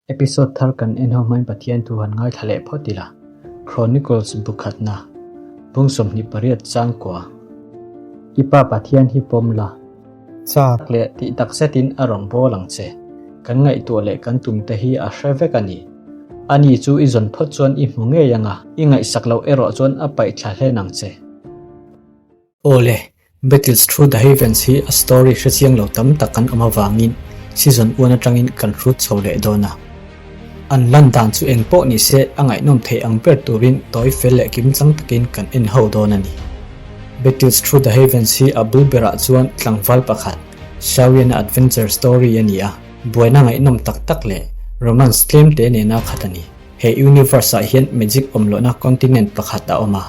Episode thar kan en ho hmain Pathian thu han ngaithla leh phawt ila. Chronicles bu khatna, bung 28 chang kua. I Pa Pathian hi pawm la. Chak leh tih tak zetin a rawn bawl ang che. Kan ngaihtuah leh kan tum te hi a hre vek a ni. Ani chu i zawn phawt chuan i hmu ngei ang a, i ngaihsak loh erawh chuan a paih thla hlen ang che. Aw le, Battles Through the Heavens hi a story hrechiang lo tam tak an awm avangin season one atangin kan hrut chho leh dawn a. An lan dan chu eng pawh ni se a ngaihnawm thei ang ber turin tawi fel leh kimchang takin kan en ho dawn a ni. Battles Through the Heavens hi a bul berah chuan tlangval pakhat, Shawian-a adventure story a ni a, buaina ngaihnawm tak tak leh romance tlem te nena khat a ni. He universe-ah hian magic awm lohna continent pakhat a awm a.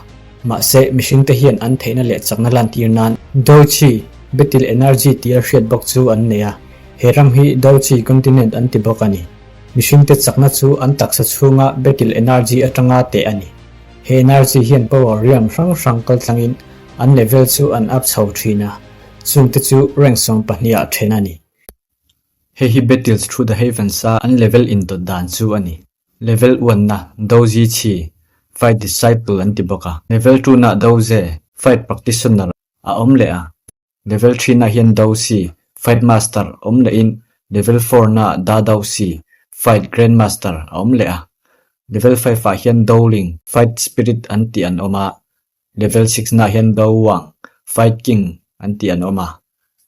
Mahse, mihringte hian an theihna leh chakna lantir nan Dochi, Betil Energy tia hriat bawk chu an nei a. He ram hi Dochi Continent an ti bawk a ni. Mihringte chakna chu an taksa chhunga Betil Energy atanga teh a ni. He energy hian power riam hrang hrang kaltlangin an level chu an up chho thin a, chungte chu rank 12 ah then a ni. Hei hi Battles Through the Heavens a an level indawt dan chu a ni. Level one na Doji Chi, Fight Disciple an ti bawk a. Level two na Doze, Fight Practitioner, a awm leh a. Level three na hian Dosi, Fight Master, awm lehin Level four na Da Dosi, Fight Grandmaster, a awm leh a. Level five ah hian Doling, Fight Spirit, an tih an awm a. Level six na hian Do Wang, Fight King, an tih an awm a.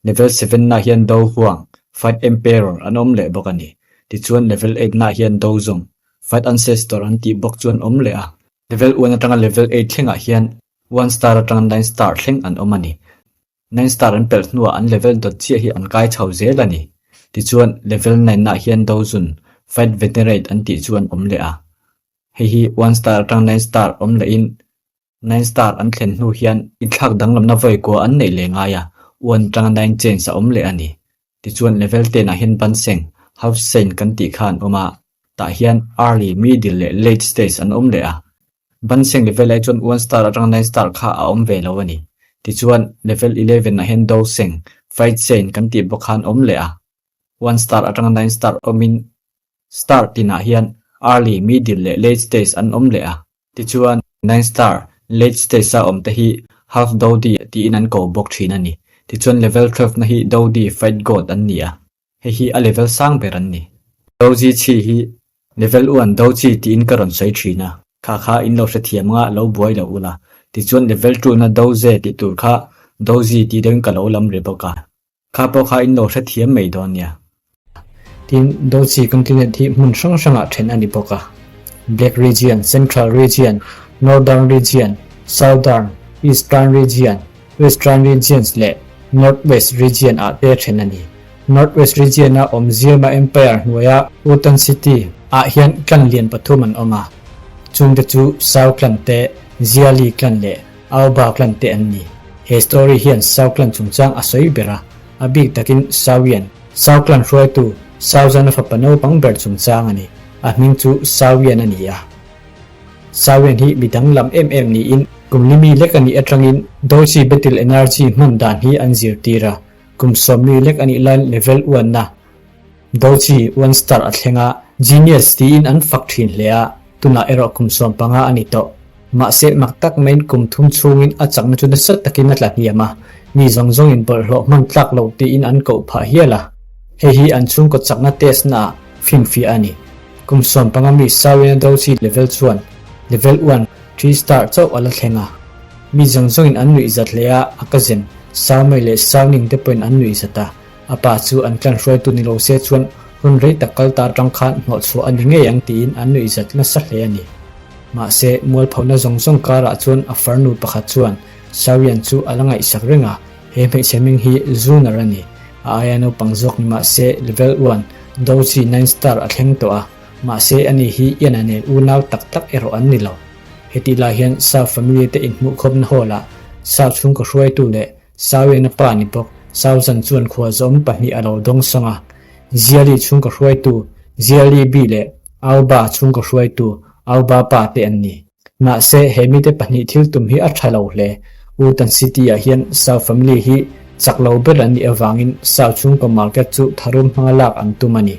Level seven na hian Do Huang, Fight Emperor, an awm leh bawk a ni. Tichuan level eight na hian Do Zong, Fight Ancestor, an tih bawk chu an awm leh a. Level one atanga level eight thlengah hian one star atanga nine star thleng an awm a ni. Nine star an pelh hnuah an level dawt chiah hi an kai chho zel a ni. Tichuan level nine nah hian Do Zun, Fight Venerate, an tih chu an awm leh a. Hei hi one star atang nine star awm lehin nine star an thlen hnu hian inthlak danglamna vawi kua an neih leh ngai a, one atanga nine change a awm leh a ni. Tichuan level ten ah hian banseng, half saint kan tih kha an awm a, tah hian early, middle leh late stage an awm leh a. Banseng level ai chuan one star atanga nine star kha a awm ve lo a ni. Tichuan level 11 ah hian doseng, fight saint kan tih bawk kha an awm leh a. One star atanga nine star awmin Star tinah hian early, middle leh late stage an awm leh a. Tichuan, nine star, late stage a awmte hi half Dodi tiin an ko bawk thin a ni. Tichuan level 12 na hi Dodi fight god an ni a, hei hi a level sang ber an ni. Doji chi hi level one Doji tiin ka rawn sawi thin a, kha kha in lo hrethiam nga lo buai lo ula. Tichuan level two na Doze tih tur kha Doji tih deuhin ka lo lam ri bawk a. Kha pawh kha in lo hrethiam mai dawn nia. Tin, Dolce continent hi hmun hrang hrangah then a ni bawk a. Black Region, Central Region, Northern Region, Southern, Eastern Region, Western Regions leh North West Region ah te then a ni. North West Region a awm Zirma Empire hnuaia Utan City ah hian clan lian pathum an awm a. Chungte chu Sao clan te, Ziali clan leh Auba clan te an ni. He story hian Sau clan chungchang a sawi ber a, a bik takin Sauian, Sau clan hruaitu, Sauzana fapa naupang ber chungchang a ni. A hming chu Sauian a ni a. Sauian hi mi danglam em em niin kum limi lek a nih atangin Dolce Betyl Energy hman dan hi an zirtir a, kum sawmmi lek a nih laiin level uanna Dolce one star a thleng a, genius tiin an fak thin hle a, tunah erawh kum 15 a ni tawh. Mahse, mak tak maiin kum thum chhungin a chakna chu nasa takin a tla hniam a, mi zawng zawngin bawlhhlawh hman tlak lo tiin an koh phah hial a. Hei hi an chhungkaw chakna test naah finfiah a ni. Kum 15 mi Sawina Dolce level chuan level one, three star chauh a la thleng a. Mi zawng zawngin an nuihzat hle a, a cousin Saumei leh Sauning te pawhin an nuihzat a. A pa chu an tlan hruaitu ni lo se chuan hun rei tak kal ta atang khan hnawhchhuah a ni ngei ang tiin an nuihzat nasa hle a ni. Mahse, mualphona zawng zawng karah chuan a farnu pakhat chuan Sarian chu a la ngaihsak reng a, he hmeichhe hming hi Zunar a ni. A aia naupang zawk ni mah se level one, Doji nine star a thleng tawh a, mahse ani hi Ian-a nen unau tak tak erawh an ni lo. Hetih lai hian Sau family te inhmuhkhawpna hall-ah Sau chhungkaw hruaitu leh Sarian-a pa ni bawk, Sauzan chuan khua zawm pahnih a lo dawng sawng a. Ziali chhungkaw hruaitu, Ziali Bi leh Auba chhungkaw hruaitu, Auba pa te an ni. Mahse, he mite pahnih thil tum hi a tha lo hle. Utan City-ah hian Sau family hi chak lo ber an nih avangin Sau chhungkaw market chu tharum hmanga lak an tum a ni.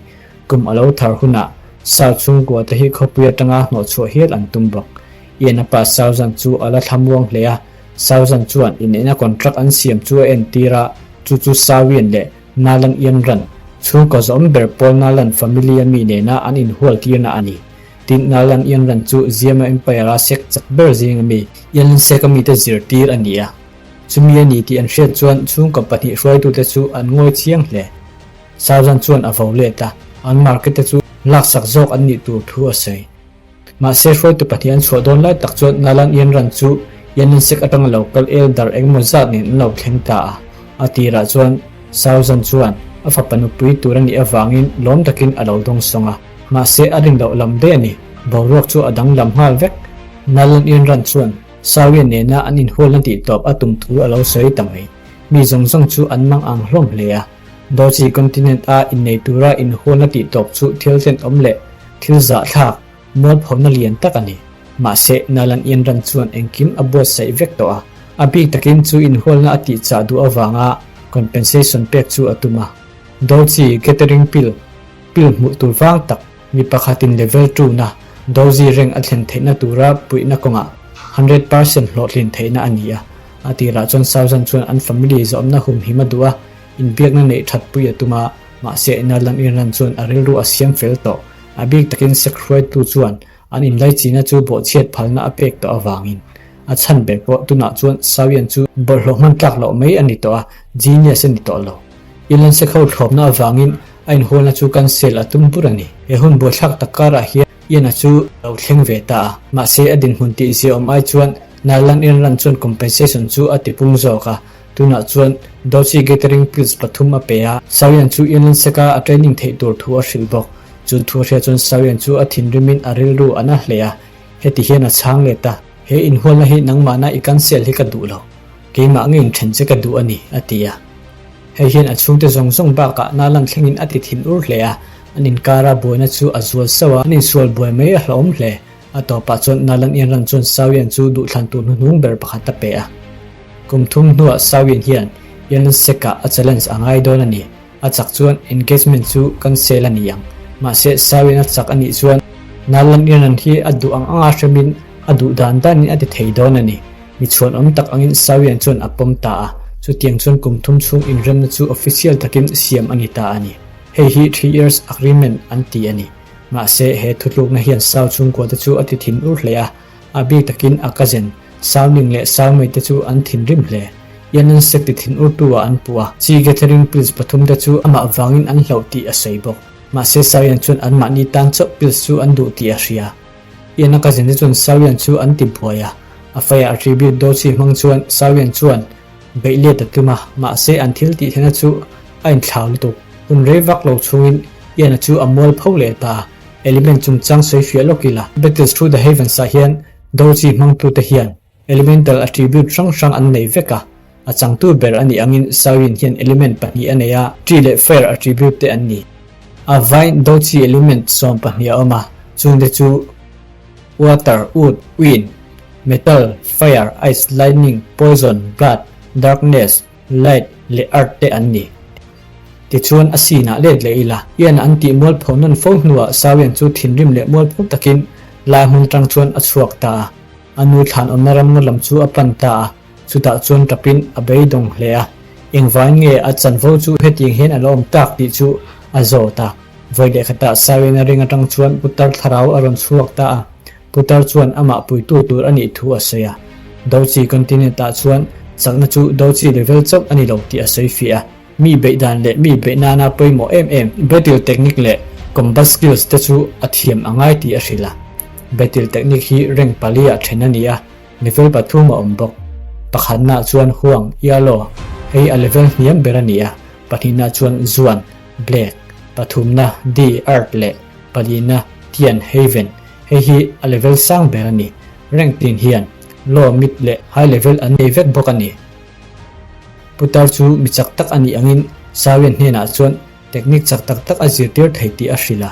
Kum a lo thar hunah. Sau chhungkua te hi khawpui atanga hnawhchhuah hial an tum bawk. Ian a pa Sauzan chu a la thlamuang hle a, Sauzan chuan inneihna contract an siam chu a entir a, chu chu Sauian leh Nalan Ianran, chhungkaw zawm ber pawl Nalan family a mi nena an inhual tirna a ni. Tin, Nalan Ianran chu Ziama Empire-a sek chak ber zinga mi, Ianlan sek a mite zirtir a ni a. Chumi a ni tih an hriat chuan chhungkaw pahnih hruaitute chu an ngawi chiang hle. Sauzan chuan a vo let a, an market te chu laksak zawk an nih tur thu a sawi. Mahse, hruaitu pahnih an chhuah dawn lai tak chuan Nalan Ianran chu Yanlinsek atanga lo kal elder engemaw zat nen an lo thleng ta a. A tirah chuan Sauzan chuan a fapa nupui tur a nih avangin lawm takin a lo dawngsawng a. Mahse, a rin loh lam daih a ni. Boruak chu a danglam nghal vek. Nalan Ianran chuan Sawian nena an inhualna tihtawp a tum thu a lo sawi ta mai. Mi zawng zawng chu an mang ang hlawm hle a. Doji continent a innei tura inhualna tihtawp chu thil tlenawm leh thil zahthlak, mualphawmna lian tak a ni. Mahse, Nalan Ianran chuan engkim a buatsaih vek tawh a. A bik takin chu inhualna a tihchah duh avanga compensation pek chu a tum a. Doji gathering pill, pill hmuh tur vang tak, mi pakhatin level 2 na Doji rank a thlen theihna tura puihna kawngah 100% hlawhtlin theihna a ni a. A tirah chuan Sauzan chuan an family zawmna humhim a duh a, inbiakna neih that pui a tum a, mahse Nalan Iran chuan a rilru a siam fel tawh. A bik takin Sikh hruaitu chuan an inlaichina chu bawhchhiat phalna a pek tawh avangin a chhan ber pawh tunah chuan Sawian chu bawlhhlawh hman tlak loh mai a ni tawh a, genius a ni tawh lo. Ilan Sikh ho thlawpna avangin a inhualna chu cancel a tum bur a ni. He hun buaithlak tak karah hian Ian-a chu lo thleng ve ta a, mahse a dinhmun tih ziaawm ai chuan Nalan Iran chuan compensation chu a tipung zawk a, Tunah chuan Dolce Gathering Pills pathum a pe a, Sawian chu Inlanseka a training theih tur thu a hrilh bawk. Chu thu a hriat chuan Sawian chu a thinrimin a rilru a na hle a, heti hian a chhang let a, He inhualna hi nangmahna i cancel hi ka duh lo, keimah nge inthen che ka duh a ni, a ti a. Hei hian a chhungte zawng zawng bakah Nalan thlengin a ti thin ur hle a, an inkara buaina chu a zual sauh a, an insual buai mai a hlauhawm hle. A tawpah chuan Nalan Ianran chuan Sawian chu duhthlan tur hnuhnung ber pakhat a pe a. Kum thum hnuah Sawian hian Ianlan Sek-ah a challenge a ngai dawn a ni. A chak chuan engagement chu cancel a ni ang. Mahse Sawian a chak a nih chuan Nalan Ianran hi a duh ang anga hremin a duh dan danin a ti thei dawn a ni. Mi chhuanawm tak angin Sawian chuan a pawm ta a. Chutiang chuan kum thum chhung inremna chu official takin siam a ni ta a ni. Hei hi three years agreement an ti a ni. Mahse, he thutlukna hian Sau chhungkua te chu a ti thin ur hle a, a bik takin a cousin, Sau Ning leh Sau Mei te chu an thinrim hle. Ian sek ti thin urtu ah an puh a, chi gathering pills pathum te chu amah vangin an hlauh tih a sawi bawk. Mahse, Sau Ian chuan anmahni tan chauh pills chu an duh tih a hria. Ian a cousin te chuan Sau Ian chu an ti buai a, a fire attribute Dochi hmang chuan Sau Ian chuan beih let a tum a, mahse an thil tih theihna chu a inthlau lutuk. Hun rei vak lo chhungin Ian-a chu a mual pho leh ta a, element chungchang sawi fiah lawk ila. Battles Through the Heavens ah hian Doji hmangtute hian elemental attribute hrang hrang an nei vek a, a changtu ber a nih angin Sawin hian element pahnih a nei a, Tree leh Fire attribute te an ni. A vain Doji element 12 a awm a, chungte chu Water, Wood, Wind, Metal, Fire, Ice, Lightning, Poison, Blood, Darkness, Light leh Earth te an ni. Tichuan a scene ah let leh ila. Ian an tih mualpho nawn fo hnuah Sawian chu thinrim leh mualpho takin lai hmun atang chuan a chhuak ta a. A nu thlan awmna ram ngaw lam chu a pan ta a, chutah chuan tapin a beidawng hle a. Engvai nge a chanvo chu hetiang hian a la awm tak tih chu a zawt a. Vawi leh khatah Sawian a ring atang chuan putar thlarau a rawn chhuak ta a. Putar chuan amah puitu tur a nih thu a sawi a. Dochi continent ah chuan chakna chu Dochi level chauh a ni lo tih a sawi fiah a. Mi beih dan leh mi beih nana pawimawh em em battle technique leh combat skills te chu a thiam a ngai tih a hrilh a. Battle technique hi rank pali ah then a ni a, level pathum a awm bawk. Pakhatnaah chuan Huang, Yellow, hei a level hniam ber a ni a, pahnihnaah chuan Zuan, Black, pathumna Di, Earth leh palina Tian, Heaven, Hei hi a level sang ber a ni. Rank tin hian low, mid leh high level an nei vek bawk a ni. Putar chu mi chak tak a nih angin Sawian hnenah chuan technique chak tak tak a zirtir thei tih a hrilh a.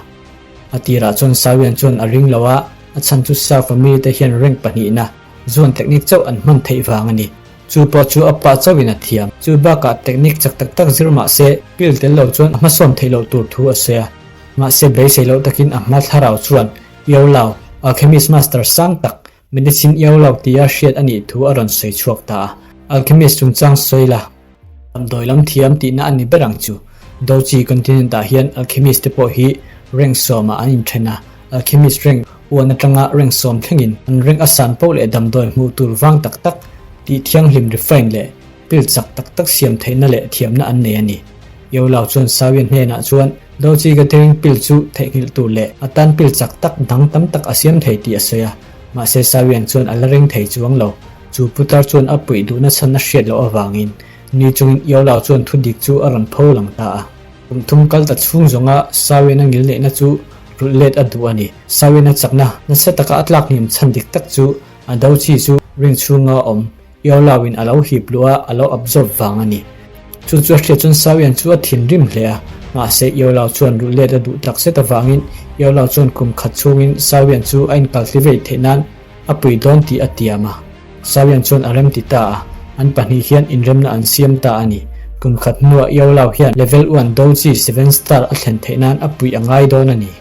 A tirah chuan Sawian chuan a ring lo a, a chhan chu Sau family te hian rank pahnihna zuan technique chauh an hman theih vang a ni. Chu pawh chu a pa chauhin a thiam. Chu bakah technique chak tak tak zir mah se, pill tel lo chuan a hmasawn theih loh tur thu a sawi a. Mahse beisei loh takin a hma thlarau chuan Iolao, alchemist master sang tak, medicine Iolao tia hriat a nih thu a rawn sawi chhuak ta a. Alchemist chungchang sawi la, damdawi lam thiam tihna a ni ber ang chu. Dochi continent ah hian alchemist te pawh hi rank sawmah an inthen a, alchemist rank uan atanga rank sawm thlengin an rank a san poh leh damdawi hmuh tur vang tak tak tih thianghlim refine leh Pil chak tak tak siam theihna leh thiamna an nei a ni. Yolau chuan Sawian hnenah chuan Doji Gathering pil chu theihnghilh tur leh a tan pil chak tak dang tam tak a siam thei tih a sawi a. Mahse Sawian chuan a la ring thei chuang lo. Chu putar chuan a puih duhna chhan a hriat loh avangin ni chungin Yolau chuan thu dik chu a rawn pho lang ta a. Kum thum kal ta chhung zawnga Sawian a ngil neihna chu rulh let a duh a ni. Sawian a chakna nasa taka a tlak hniam chhan dik tak chu a Doji chu ring chhunga awm Iolauin a lo hip luh a, a lo absorb vang a ni. Chu chu a hriat chuan Sawian chu a thinrim hle a, mahse Iolau chuan rulh let a duh tak zet avangin Iolau chuan kum khat chhungin Sawian chu a inkalhli vei theih nan a pui dawn tih a tiam a. Sawian chuan a remti ta a, an pahnih hian inremna an siam ta a ni. Kum khat hnuah Iolau hian level one Doji seven star a thlen theih nan a puih a ngai dawn a ni.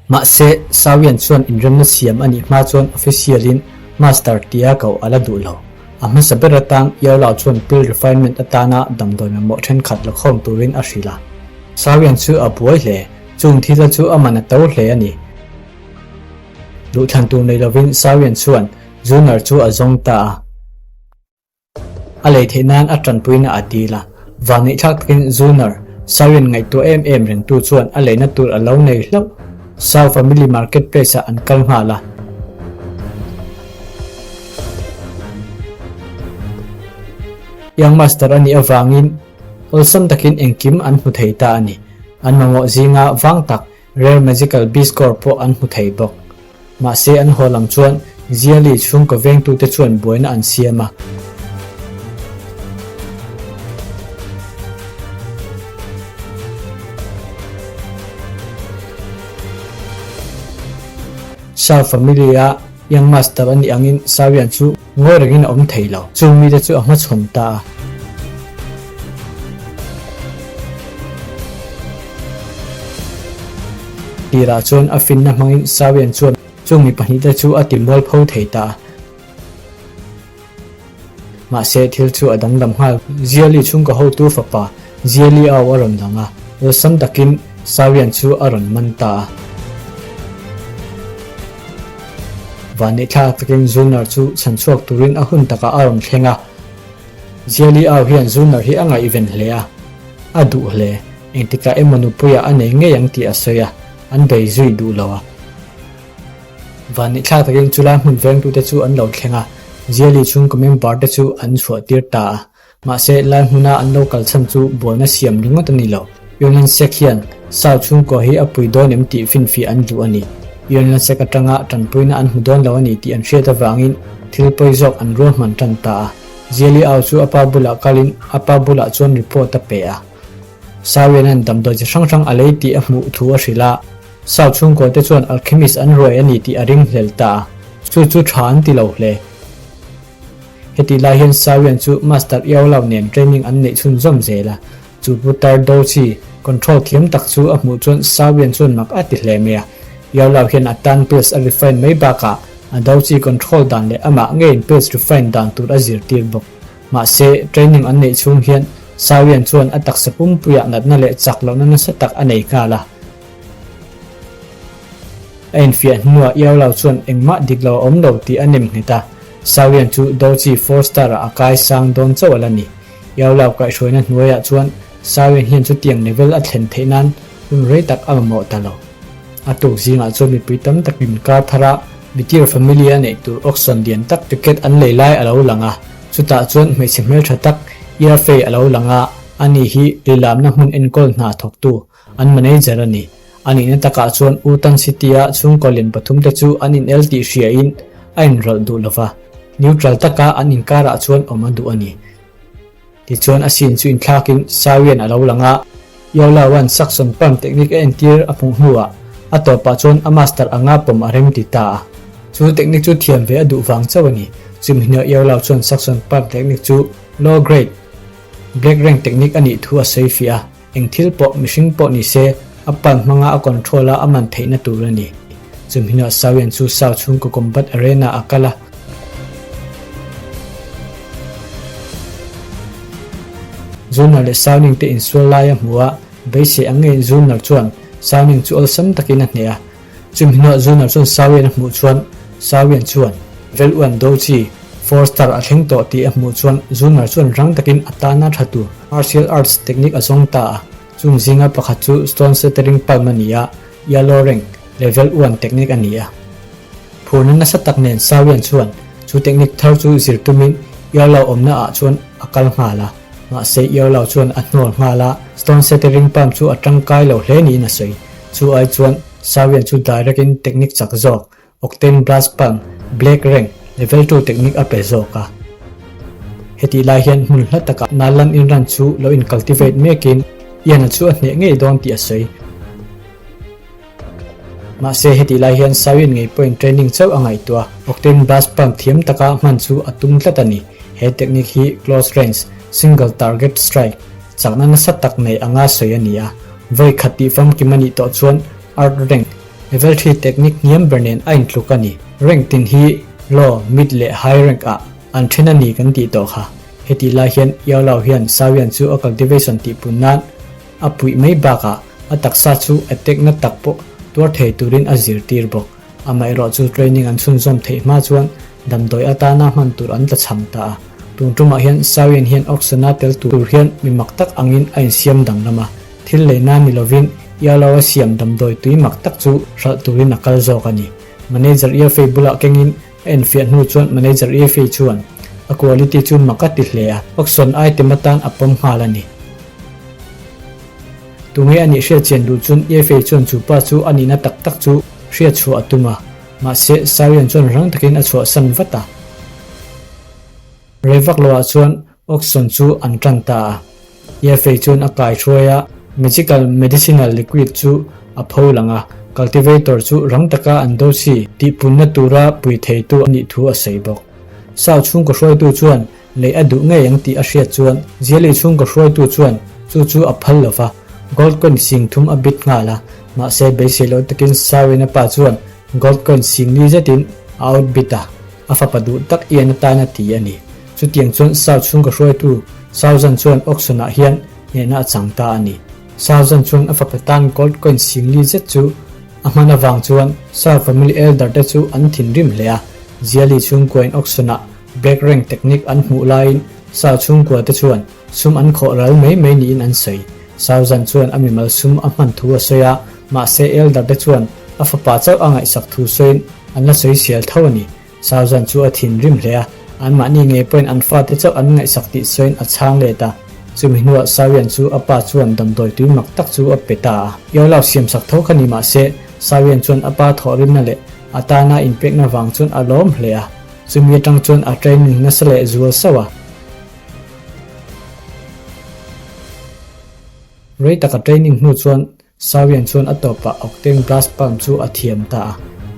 Mahse, Sawian chuan inremna siam a nih hma chuan official-in Master tia koh a la duh lo. A hmasa ber atan Yaolau chuan pill refinement atana damdawi mamawh thenkhat la khawm turin a hrilh a. Sawian chu a buai hle, chung thila chu a man a to hle a ni. Duhthlan tur nei lovin Sawian chuan Zunar chu a zawng ta a. A lei theih nan a tanpuina a dil a, vanneihthlak takin Zunar, Siren ngaihtuah em em rengtu chuan a leina tur a lo nei hlauh. Sau Family Market Place ah an kal nghal a. Young Master a nih avangin awlsam takin engkim an hmu thei ta a ni. An mamawh zinga vang tak Rare Magical Beast Core pawh an hmu thei bawk. Mahse an haw lam chuan Ziali chhungkaw vengtute chuan buaina an siam a. Shao family-a Young Master a nih angin Sawian chu ngawi rengin a awm thei lo. Chung mite chu a hmachhawn ta a. Tirah chuan a finna hmangin Sawian chuan chung mi pahnihte chu a ti mualpho thei ta a. Mahse, thil chu a dangdam nghal. Ziali chhungkaw hotu fapa Ziali au a rawn lang a, awlsam takin Sawian chu a rawn man ta a. Vanneihthlak takin Zunar chu chhanchhuak turin a hun takah a rawn thleng a. Ziali au hian Zunar hi a ngaihven hle a, a duh hle. Engtikah emaw nupuiah a nei ngei ang tih a sawi a, an bei zui duh lo a. Vanneihthlak takin chulai hmun vengtute chu an lo thleng a, Ziali chhungkaw member te chu an chhuah tir ta a. Mahse, lai hmuna an lo kal chhan chu buaina siam ringawt a ni lo. Union Sec hian Sau chhungkua hi a pui dawn em tih finfiah an duh a ni. Union Sec atanga tanpuina an hmu dawn lo a ni tih an hriat avangin thil pawi zawk an ruahman tan ta a. Ziali au chu a pa bulah kalin a pa bulah chuan report a pe a. Sawianan damdawi chi hrang hrang a lei tih a hmuh thu a hrilh a. Sau chhungkaw te chuan alchemist an ruai a ni tih a ringhlel ta a, chu chu tha an ti lo hle. Hetih lai hian Sawian chu Master Iaulau nen training an neih chhunzawm zel a, chu putar Dochi control thiam tak chu a hmuh chuan Sawian chuan mak a ti hle mai a. Iaulau hian a tan pills a refine mai bakah a Dochi control dan leh amah ngeiin pills refine dan tur a zirtir bawk. Mahse, training an neih chhung hian Sawian chuan a taksa pumpuiah natna leh chak lohna nasa tak a nei nghal a. A infiah hnuah Iaulau chuan engmah dik lo a awm lo tih a nem nghet a, Sawian chu Dochi four star ah a kai sang dawn chauh a la ni. Iaulau kaihhruaina hnuaiah chuan Sawian hian chutiang level a thlen theih nan hun rei tak a mamawh ta lo. A tuk zingah chuan mipui tam takin kar thara Meteor Family a neih tur auction lian tak ticket an lei lai a lo lang a, chutah chuan hmeichhe hmeltha tak Earfei a lo lang a, ani hi lilamna hmun enkawl hna thawktu An manager a ni. A nihna takah chuan U Tan City-a chhungkaw lian pathumte chu an inel tih hriain a inrawlh duh lo va, neutral taka an inkarah chuan awm a duh a ni. Tichuan a scene chu inthlakin Sawian a lo lang a, Yaolawan Saxon Palm technique a entir a hmuh hnuah a tawpah chuan a master anga pawm a rem ti ta a. Chu technique chu thiam ve a duh vang chauh a ni. Chumi hnuah Yaolau chuan Saxon Palm technique chu low grade. Black rank technique a nih thu a sawi fiah a, eng thil pawh mihring pawh ni se a pan hmanga a control a a man theihna tur a ni. Chumhinah Sawian chu Sau chhungkaw combat arena a kal a. Zunar leh Sauning te insual lai a hmu a, beisei ang ngeiin Zunar chuan Sauning chu awlsam takin a hneh a. Chumi hnuah Zunar chuan Sawian a hmuh chuan Sawian chuan Vel Uan Do chi four star a thleng tawh tih a hmuh chuan Zunar chuan rang takin a tana tha tur martial arts technique a zawng ta a. Chung zinga pakhat chu stone shattering palm a ni a, yellow rank level uan technique a ni a. Phurna nasa tak nen Sawian chuan chu technique thar chu zir tumin Yellow awmna ah chuan a kal nghal a. Mahse Yellow chuan a hnawl nghal a, stone shattering palm chu a tangkai lo hle niin a sawi. Chu ai chuan Sawian chu direct in technique chak zawk Octane Blast Palm, Black Rank, Level 2 technique a pe zawk a. Hetih lai hian hmun hla takah Nalan inran chu lo in cultivate mekin Ian-a chu a hneh ngei dawn tih a sawi. Mahse hetih lai hian Sawian ngei pawhin training chauh a ngaihtuah. Octane Blast Palm thiam taka hman chu a tum tlat a ni. He technique hi close range, single target strike, chakna nasa tak nei anga sawi a ni a. Vawi khat tih famkim a nih tawh chuan Art Rank, Level 3 technique hniam ber nen a intluk a ni. Rank tin hi low, mid leh high rank ah an then a ni kan tih tawh kha. Hetih lai hian Yao hian Sawian chu a cultivation tih pun nan a puih mai bakah a taksa chu attack na tak pawh tuar thei turin a zirtir bawk. Amaherawh chu training an chhunzawm theih hma chuan damdawi atana hman tur an tlachham ta a. Tun tumah hian Sawian hian auction-a tel tur hian mi mak tak angin a insiam danglam a. Thil lei nan ni lovin Yalo-a siam damdawi tui mak tak chu hralh turin a kal zawk a ni. Manager Eafei bulah kengin a enfiah hnu chuan Manager Eafei chuan a quality chu mak a ti hle a, auction item atan a pawm nghal a ni. Tunge a nih hriat chian duh chuan Eafei chuan chu pa chu a nihna tak tak chu hriat chhuah a tum a, mahse Sarian chuan rang takin a chhuahsan vat a. Rei vak loah chuan auction chu an tan ta a. Yefei chuan a kai hruai a, magical medicinal liquid chu a pho lang a, cultivator chu rang taka an do chi tihpunna tura pui theitu a nih thu a sawi bawk. Sao chhungkaw hruaitu chuan lei a duh ngei ang tih a hriat chuan Ziali chhungkaw hruaitu chuan chu chu a phal lo va, gold coin sing thum a bit nghal a, mahse beisei lo takin Sao-in a pa chuan gold coin sing ni zetin a out bit a. A fapa duh tak ian atan a ti a ni. Chutiang chuan Sao chhungkaw hruaitu Sao Zan chuan auction-ah hian hnehna a chang ta a ni. Sao Zan chuan a fapa tan gold coin singli zet chu a hman avang chuan Sao family elder te chu an thinrim hle a. Ziali chhungkuain auction-ah black rank technique an hmuh laiin Sao chhungkua te chuan sum an khawh ral mai mai niin an sawi. Sao Zan chuan a mimal sum a hman thu a sawi a, mahse elder te chuan a fapa chauh a ngaihsak thu sawiin An la sawi sial tho a ni. Sauzan chu a thinrim hle a, anmahni ngei pawhin an fate chauh an ngaihsak tih sawiin a chhang let a. Chumi hnuah Sawian chu a pa chuan damdawi tui mak tak chu a pe ta a. Iolo siamsak tho kha ni mah se, Sawian chuan a pa thawhrimna leh a tana inpekna vang chuan a lawm hle a. Chumi atang chuan a training nasa leh zual sauh a. Rei taka training hnu chuan Sawian chuan a tawpah Octane Blast Palm chu a thiam ta a,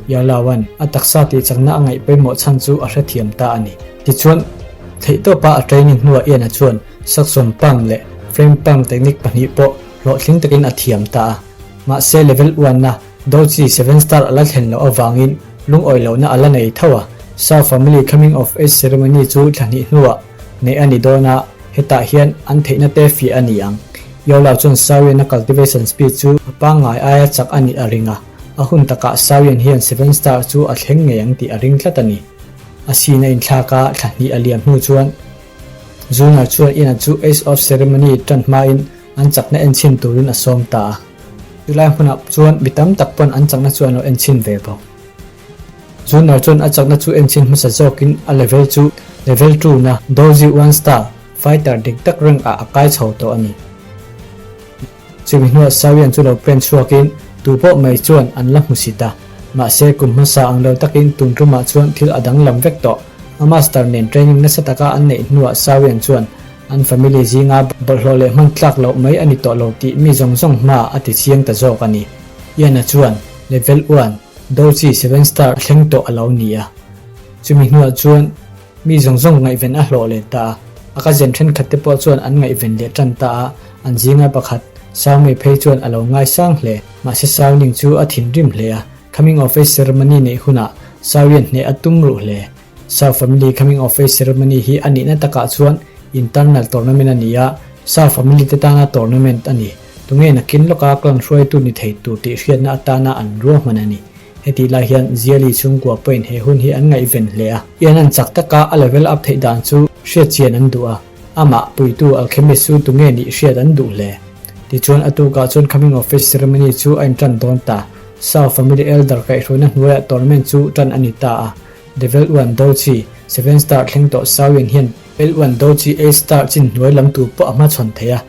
Yalawan a taksa tihchakna a ngaih pawimawh chhan chu a hrethiam ta a ni. Tichuan, theihtawpa a training hnuah Ian-a chuan Suction Palm leh Frame Palm technique pahnih pawh hlawhtling takin a thiam ta a. Mahse level uanna Doji seven star a la thlen loh avangin lungawi lohna a la nei tho a. Sa family coming of age ceremony chu thla hnih hnuah neih a ni dawn a, hetah hian an theihna te fiah a ni ang. Yola chuan Sawian-a cultivation speed chu a pangngai aia chak a nih a ring a, a hun takah Sawian hian seven star chu a thleng ngei ang tih a ring tlat a ni. A sin a inthlak a, thla hnih a liam hnu chuan Zunar chuan Ian-a chu Ace of Ceremony tan hmain an chakna enchhin turin a sawm ta a. Chulai hmunah chuan mi tam tak pawn an chakna chu an lo enchhin ve bawk. Zunar chuan a chakna chu enchhin hmasa zawkin a level chu level two na Doji one star Fighter dik tak rank ah a kai chho tawh a ni. Chumi hnuah Sawian chu lo pen chhuakin tu pawh mai chuan an la hmu si ta. Mahse kum hmasa ang lo takin tun tumah chuan thil a danglam vek tawh. A master nen training nasa taka an neih hnuah Sawian chuan an family zinga bawlhhlawh leh hman tlak loh mai a ni tawh lo tih mi zawng zawng hmaah a ti chiang ta zawk a ni. Ian-a chuan level one Doji seven star a thleng tawh a lo ni a. Chumi hnuah chuan Mi zawng zawng ngaihven a hlawh leh ta a. A cousin thenkhat te pawh chuan an ngaihven leh tan ta a, an zinga pakhat Sao Mei phei chuan a lo ngaisang hle. Mahse Sao Ning chu a thinrim hle a, coming of age ceremony neih hunah Sao Yan hneh a tum ruh hle. Sao family coming of age ceremony hi a nihna takah chuan internal tournament a ni a, Sao family te tana tournament a ni. Tunge nakin lawka clan hruaitu ni thei tur tih hriatna atana an ruahman a ni. Hetih lai hian Ziali chhungkua pawhin he hun hi an ngaihven hle a. Ian an chak taka a level up theih dan chu hriat chian an duh a, amah puitu alchemist chu tunge nih hriat an duh hle. Tichuan a tukah chuan coming of age ceremony chu a intan dawn ta. Sao family elder kaihhruaina hnuaiah tournament chu tan a ni ta a. Level uan do chi seven star thleng tawh Sao Ian hian L uan do chi eight star chin hnuai lam tur pawh a hmachhawn thei a.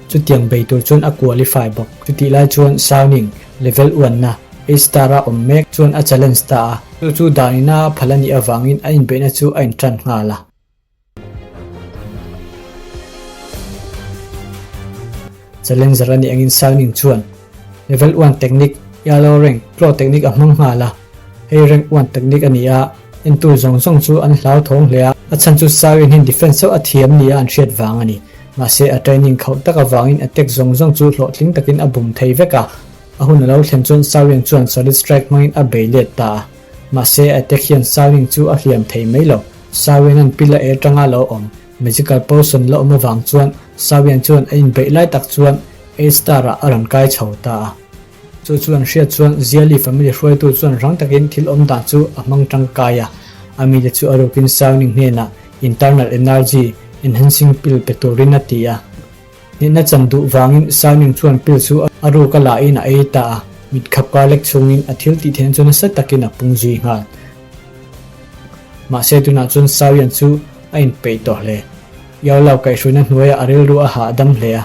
Chutiang bei tur chuan a qualify bawk. Chutih lai chuan Sauning, level uanna, eight star a awm mek chuan a challenge ta a. Chu chu danina a phal a nih avangin a inbeihna chu a intan nghal a. Challenger a nih angin Sauning chuan level uan technique, yellow rank, claw technique a hmang nghal a. Hei rank uan technique a ni a, entu zawng zawng chu an hlauthawng hle a. A chhan chu Sauin hian defense chauh a thiam nia an hriat vang a ni. Mahse a training khauh tak avangin attack zawng zawng chu hlawhtling takin a bum thei vek a. A hun a lo thlen chuan Saoyang chuan solid strike hmangin a bei let ta a. Mahse attack hian Saoyang chu a hliam thei mai lo. Saoyang-a'n pil a er tanga lo awm magical potion la awm avang chuan Saoyang chuan a inbeih lai tak chuan eight star-ah a rawn kai chho ta a. Chu chuan hriat chuan Ziali family hruaitu chuan rang takin thil awm dan chu a hmang tangkai a. A mite chu a rukin Saoyang hnenah Internal energy enhancing pill pe turin a ti a. Hnehna chan duh vangin Simon chuan pill chu a ruk a lahin a ei ta a, mit khap kar lek chungin a thil tih theihna chu nasa takin a pung zui nghal. Mahse tunah chuan Sawian chu a inpeih tawh hle. Yao Lao kaihhruaina hnuaiah a rilru a hahdam hle a.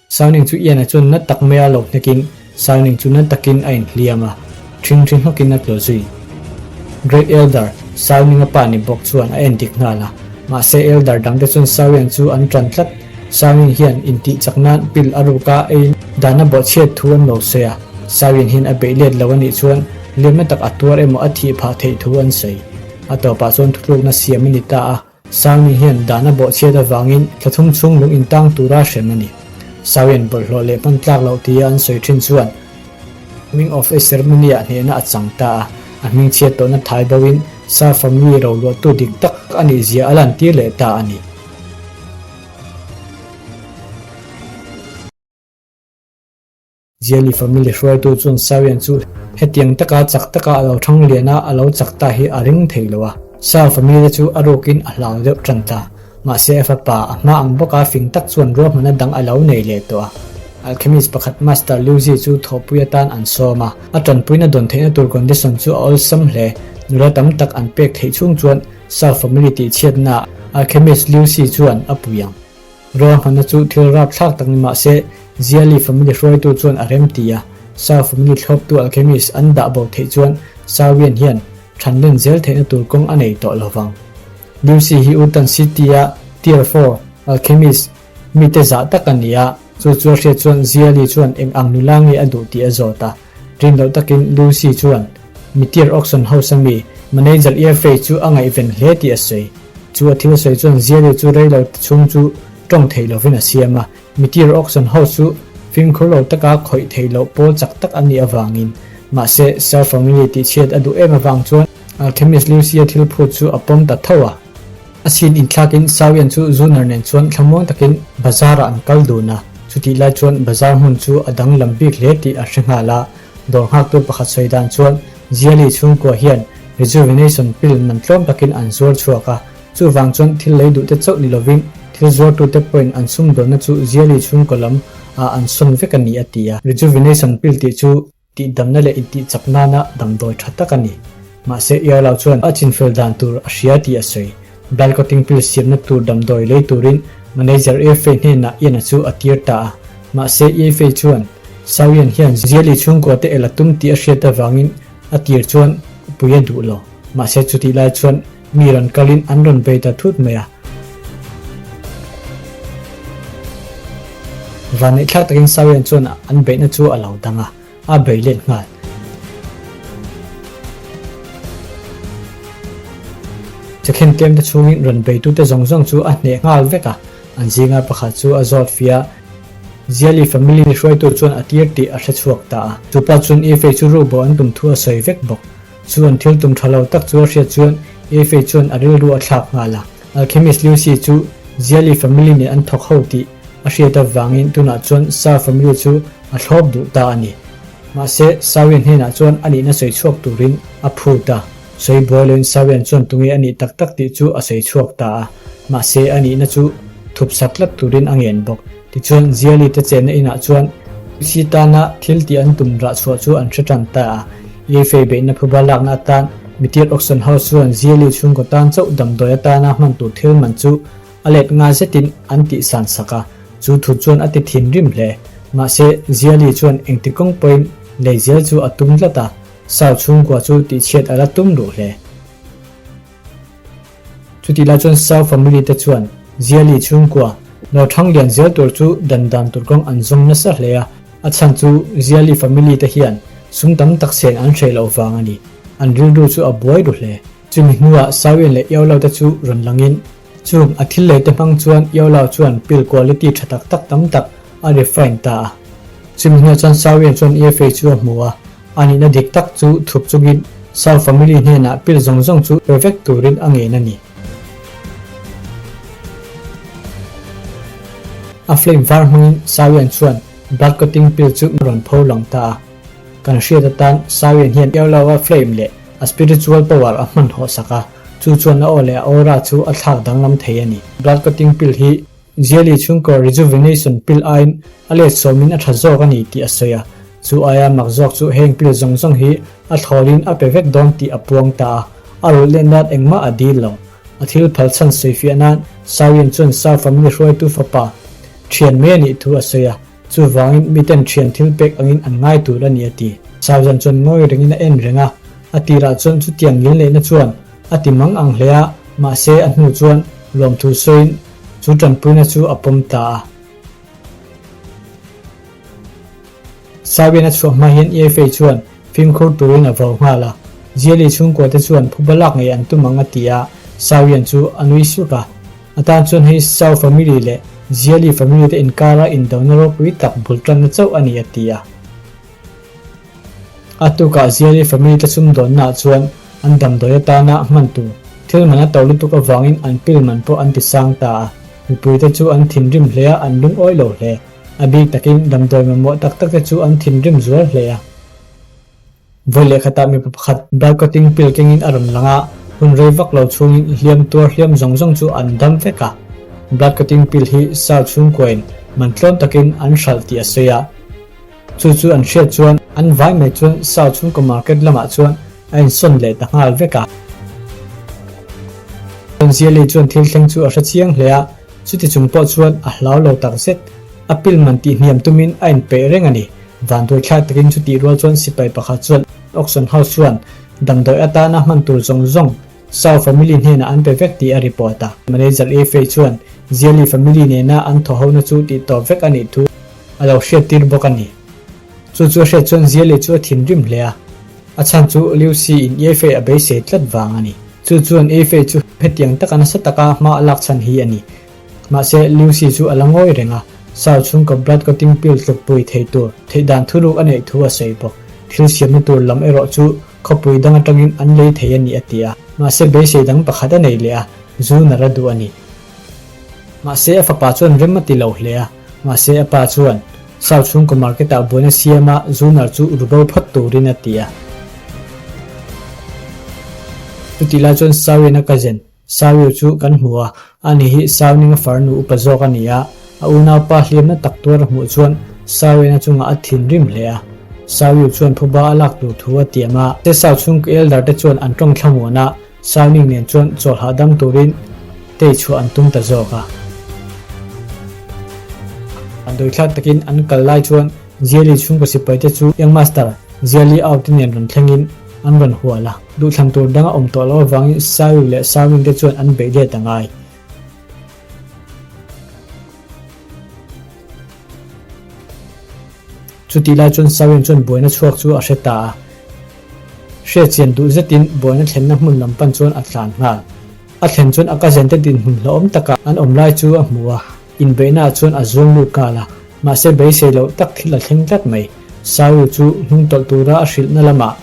Sauning chu Ian-a chuan na tak mai a lo hnekin Sauning chu na takin a inhliam a, ṭhing ṭhi hnawkin a tlaw zui. Great Elder, Sauning-a pa ni bawk chuan a en dik nghal a, mahse Elder dangte chuan Sauian chu an ṭan tlat. Sauning hian intih chak nan pil a ruk a ei dan a bawhchhiat thu an lo sawi a, Sauian hian a beih let lo a nih chuan hliamna tak a tuar emaw a thih phah theih thu an sawi. A tawpah chuan thutlukna siam a ni ta a. Sauni hian dan a bawhchhiat avangin thla thum chhung lung intang tura hrem a ni. Sawian bawlhhlawh leh hman tlak loh tia an sawi thin chuan Coming of Age ceremony-ah hnehna a chang ta a, a hmingchhiat tawhna thai boin Sar family roluahtu dik tak a nih zia a lantir leh ta a ni. Ziali family hruaitu chuan Sawian chu hetiang taka chak taka a lo thang lian a, a lo chak ta hi a ring thei lo a. Saw family te chu a rukin a hlau deuh tan ta. Mahse a fapa a hma ang bawka fing tak chuan ruahmanna dang a lo nei leh tawh a. Alchemist pakhat Master Liuzi chu thawhpui atan an sawm a. A tanpuina dawn theihna tur condition chu a awlsam hle. Nula tam tak an pek theih chhung chuan Saw family tihchhiatna Alchemist Liuzi chuan a pui ang. Ruahmanna chu thil rapthlak tak ni mah se, Ziali family hruaitu chuan a rem ti a, Sao family thlawptu alchemist an dah bo theih chuan Sawian hian thanlen zel theihna tur kawng a nei tawh lo vang. Lucy hi Utan City-a Tier 4 alchemist mite zah tak a ni a, chu chu a hriat chuan Ziali chuan eng ang nula nge a duh tih a zawt a. Rin loh takin Lucy chuan Meteor Auction House-a mi manager Earfei chu a ngaihven hle tih a sawi. Chu a thil sawi chuan Ziali chu rei lo te chhung chu tawng theih lovin a siam a. Meteor Auction House chu fimkhur lo taka khawih theih loh pawl chak tak a nih avangin, mahse Sir Family tihchhiat a duh em avang chuan Alchemist Lucy-a thil phut chu a pawm ta tho a. A sin inthlakin Sawian chu Zunar nen chuan thlamuang takin bazar-ah an kal dun a, chutih lai chuan bazar hmun chu a danglam bik hle tih a hre nghal a. Dawr nghaktu pakhat sawi dan chuan Ziali chhungkua hian rejuvenation pill man tlawm takin an zuar chhuak a, chuvang chuan thil lei duhte chauh ni lovin thil zuartute pawhin an sumdawnna chu Ziali chhungkaw lam ah an sawn vek a ni a ti a. Rejuvenation pill tih chu Tihdamna leh intihchak nana damdawi tha tak a ni. Mahse, Iarlau chuan a chinfel dan tur a hria tih a sawi. Balcoting pill siamna tur damdawi lei turin manager Iefei hnenah Ian-a chu a tir ta a. Mahse, Iefei chuan Sawian hian Ziali chhungkua te el a tum tih a hriat avangin a tir chuan pui a duh lo. Mahse, chutih lai chuan mi rawn kalin an rawn bei ta thut mai a. Vanneihthlak takin Sawian chuan an beihna chu a lo dang a, a bei let nghal. Chekhin tlem te chhungin rawn beitute zawng zawng chu a hneh nghal vek a, an zinga pakhat chu a zawt fia. Ziali family hruaitu chuan a tir tih a hre chhuak ta a. Chupa chuan Efei chu rukbo an tum thu a sawi vek bawk. Chu an thil tum tha lo tak chu a hriat chuan Efei chuan a rilru a thlak nghal a. Alchemist Lucy chu Ziali family nen an thawk ho tih a hriat avangin tunah chuan Sa family chu a thlawp duh ta a ni. Mahse, Sawian hnenah chuan a nihna sawi chhuak turin a phut a. Sawi buai loin Sawian chuan tunge a nih tak tak tih chu a sawi chhuak ta a. Mahse, a nihna chu thup sak tlat turin a ngen bawk. Tichuan, Ziali te chenna inah chuan Lucy tana thil tih an tum rah chhuah chu an hre tan ta a. Yefei beihna phuba lakna atan Mitir Auction House chuan Ziali chhungkaw tan chauh damdawi atana hman tur thil man chu a let nga zetin an tihsan sak a, chu thu chuan a ti thinrim hle. Mahse, Ziali chuan engti kawng pawhin lei zel chu a tum tlat a, Sau chhungkua chu tihchhiat a la tum duh hle. Chutih lai chuan Sau family te chuan Ziali chhungkua lo thang lian zel tur chu dan dan tur kawng an zawng nasa hle a, a chhan chu Ziali family te hian sum tam tak sen an hreh loh vang a ni. An rilru chu a buai ru hle. Chumi hnuah Sauian leh Iaulau te chu rawn langin Chung a thil lei te hmang chuan Iaulau chuan pill quality tha tak tak tam tak a refine ta a. Chumi hnuah chuan Sauian chuan Iefei chu a hmu a, a nihna dik tak chu thup chungin Sau family hnenah pill zawng zawng chu pe vek turin a ngen a ni. A flame var hmangin Sauian chuan blood clotting pill chu a rawn pho lang ta a. Kan hriat atan Sauian hian Iaulau-a flame leh a spiritual power a hmanhawh sak a. Chu chuan a aw leh a aura chu a thlak danglam thei a ni. Blood clotting pill hi Ziali chhungkaw rejuvenation pill aiin a let sawmin a tha zawk a ni tih a sawi a. Chu aia mak zawk chu heng pill zawng zawng hi a thlawlin a pe vek dawn tih a puang ta a, a rulh let nan engmah a dil lo. A thil phal chhan sawifiah nan Sawian chuan Sau family hruaitu fapa thian mai a nih thu a sawi a. Chuvangin miten thian thil pek angin an ngai tur a ni a ti. Sauzan chuan ngawi rengin a en reng a, a tirah chuan chutiang ngilneihna chuan a ti mang ang hle a, mahse a hnu chuan lawmthu sawiin chu tanpuina chu a pawm ta a. Sauian a chhuah hma hian EFA chuan fimkhur turin a vau nghal a, Ziali chhungkua te chuan phuba lak ngei an tum ang a ti a, Sauian chu a nui suk a. A tan chuan hei Sau family leh Ziali family te inkara indona ropui tak bul tanna chauh a ni a ti a. A tukah Ziali family te sumdawnnaah chuan an damdawi atana hman tur thil man a to lutuk avangin an pil man pawh an ti sang ta a. Mipui te chu an thinrim hle a, an lungawi lo hle. A bik takin damdawi mamawh tak tak te chu an thinrim zual hle a. Vawi leh khatah mipa pakhat balcotting pil kengin a rawn lang a, hun rei vak lo chhungin hliam tuar hliam zawng zawng chu an dam vek a. Blood clotting pill hi Sau chhungkuain man tlawm takin an hralh tih a sawi a. Chu chu an hriat chuan an vai mai chuan Sau chhungkaw market lamah chuan a insawn leh ta nghal vek a. Ziali chuan thil thleng chu a hre chiang hle a, chuti chung pawh chuan a hlau lo takzet. A pill man tihhniam tumin a inpeih reng a ni. Vanduai thlak takin chutih rual chuan sipai pakhat chuan Auction House chuan damdawi atana hman tur zawng zawng Sau family hnenah an pe vek tih a report a. Manager A Fei chuan Ziali family nena an thawhhona chu tih tawp vek a nih thu a lo hriattir bawk a ni. Chu chu a hriat chuan Ziali chu a thinrim hle a, a chhan chu Liu Si in A Fei a beisei tlat vang a ni. Chu chuan A Fei chu hetiang taka nasa taka hma a lak chhan hi a ni. Mahse, Lucy chu a la ngawi reng a, Sau chhungkaw blood clotting pill tlukpui thei tur theih dan thuruk a neih thu a sawi bawk. Thil siamna tur lam erawh chu khawpui dang atangin an lei thei a ni a ti a. Mahse, beisei dang pakhat a nei leh a, zu nar a duh a ni. Mahse, a fapa chuan rem a ti lo hle a. Mahse, a pa chuan Sau chhungkaw market ah buaina siama zu nar chu ru bo phawt turin a ti a. Chutih lai chuan Sauian a cousin Sawiu chu kan hmu a, ani hi Sauninga farnu upa zawk a ni a, a unaupa hliamna tak tuar a hmuh chuan Sawiana chungah a thinrim hle a. Sawiu chuan phuba a lak tur thu a tiam a. Se Sau chhungkaw elder te chuan an tawng thlamuan a, Sauning nen chuan chawl hahdam turin tei chhuah an tum ta zawk a. An dawithlak takin an kal lai chuan Ziali chhungkaw sipai te chu Young Master Ziali out te nen rawn thlengin an rawn hual a, duhthlan tur dang a awm tawh loh avangin Saru leh Sarwin te chuan an beih let a ngai. Chutih lai chuan Sarwin chuan buaina chhuak chu a hre ta a, hriatchian duh zetin buaina thlenna hmun lam pan chuan a tlan nghal. A thlen chuan a cousin te dinhmun hlauhawm takah an awm lai chu a hmu a, inbeihnaah chuan a zuang lut nghal a, mahse beisei loh tak thil a thleng tlat mai. Sawiu chu hnung tawlh tura a hrilhna lamah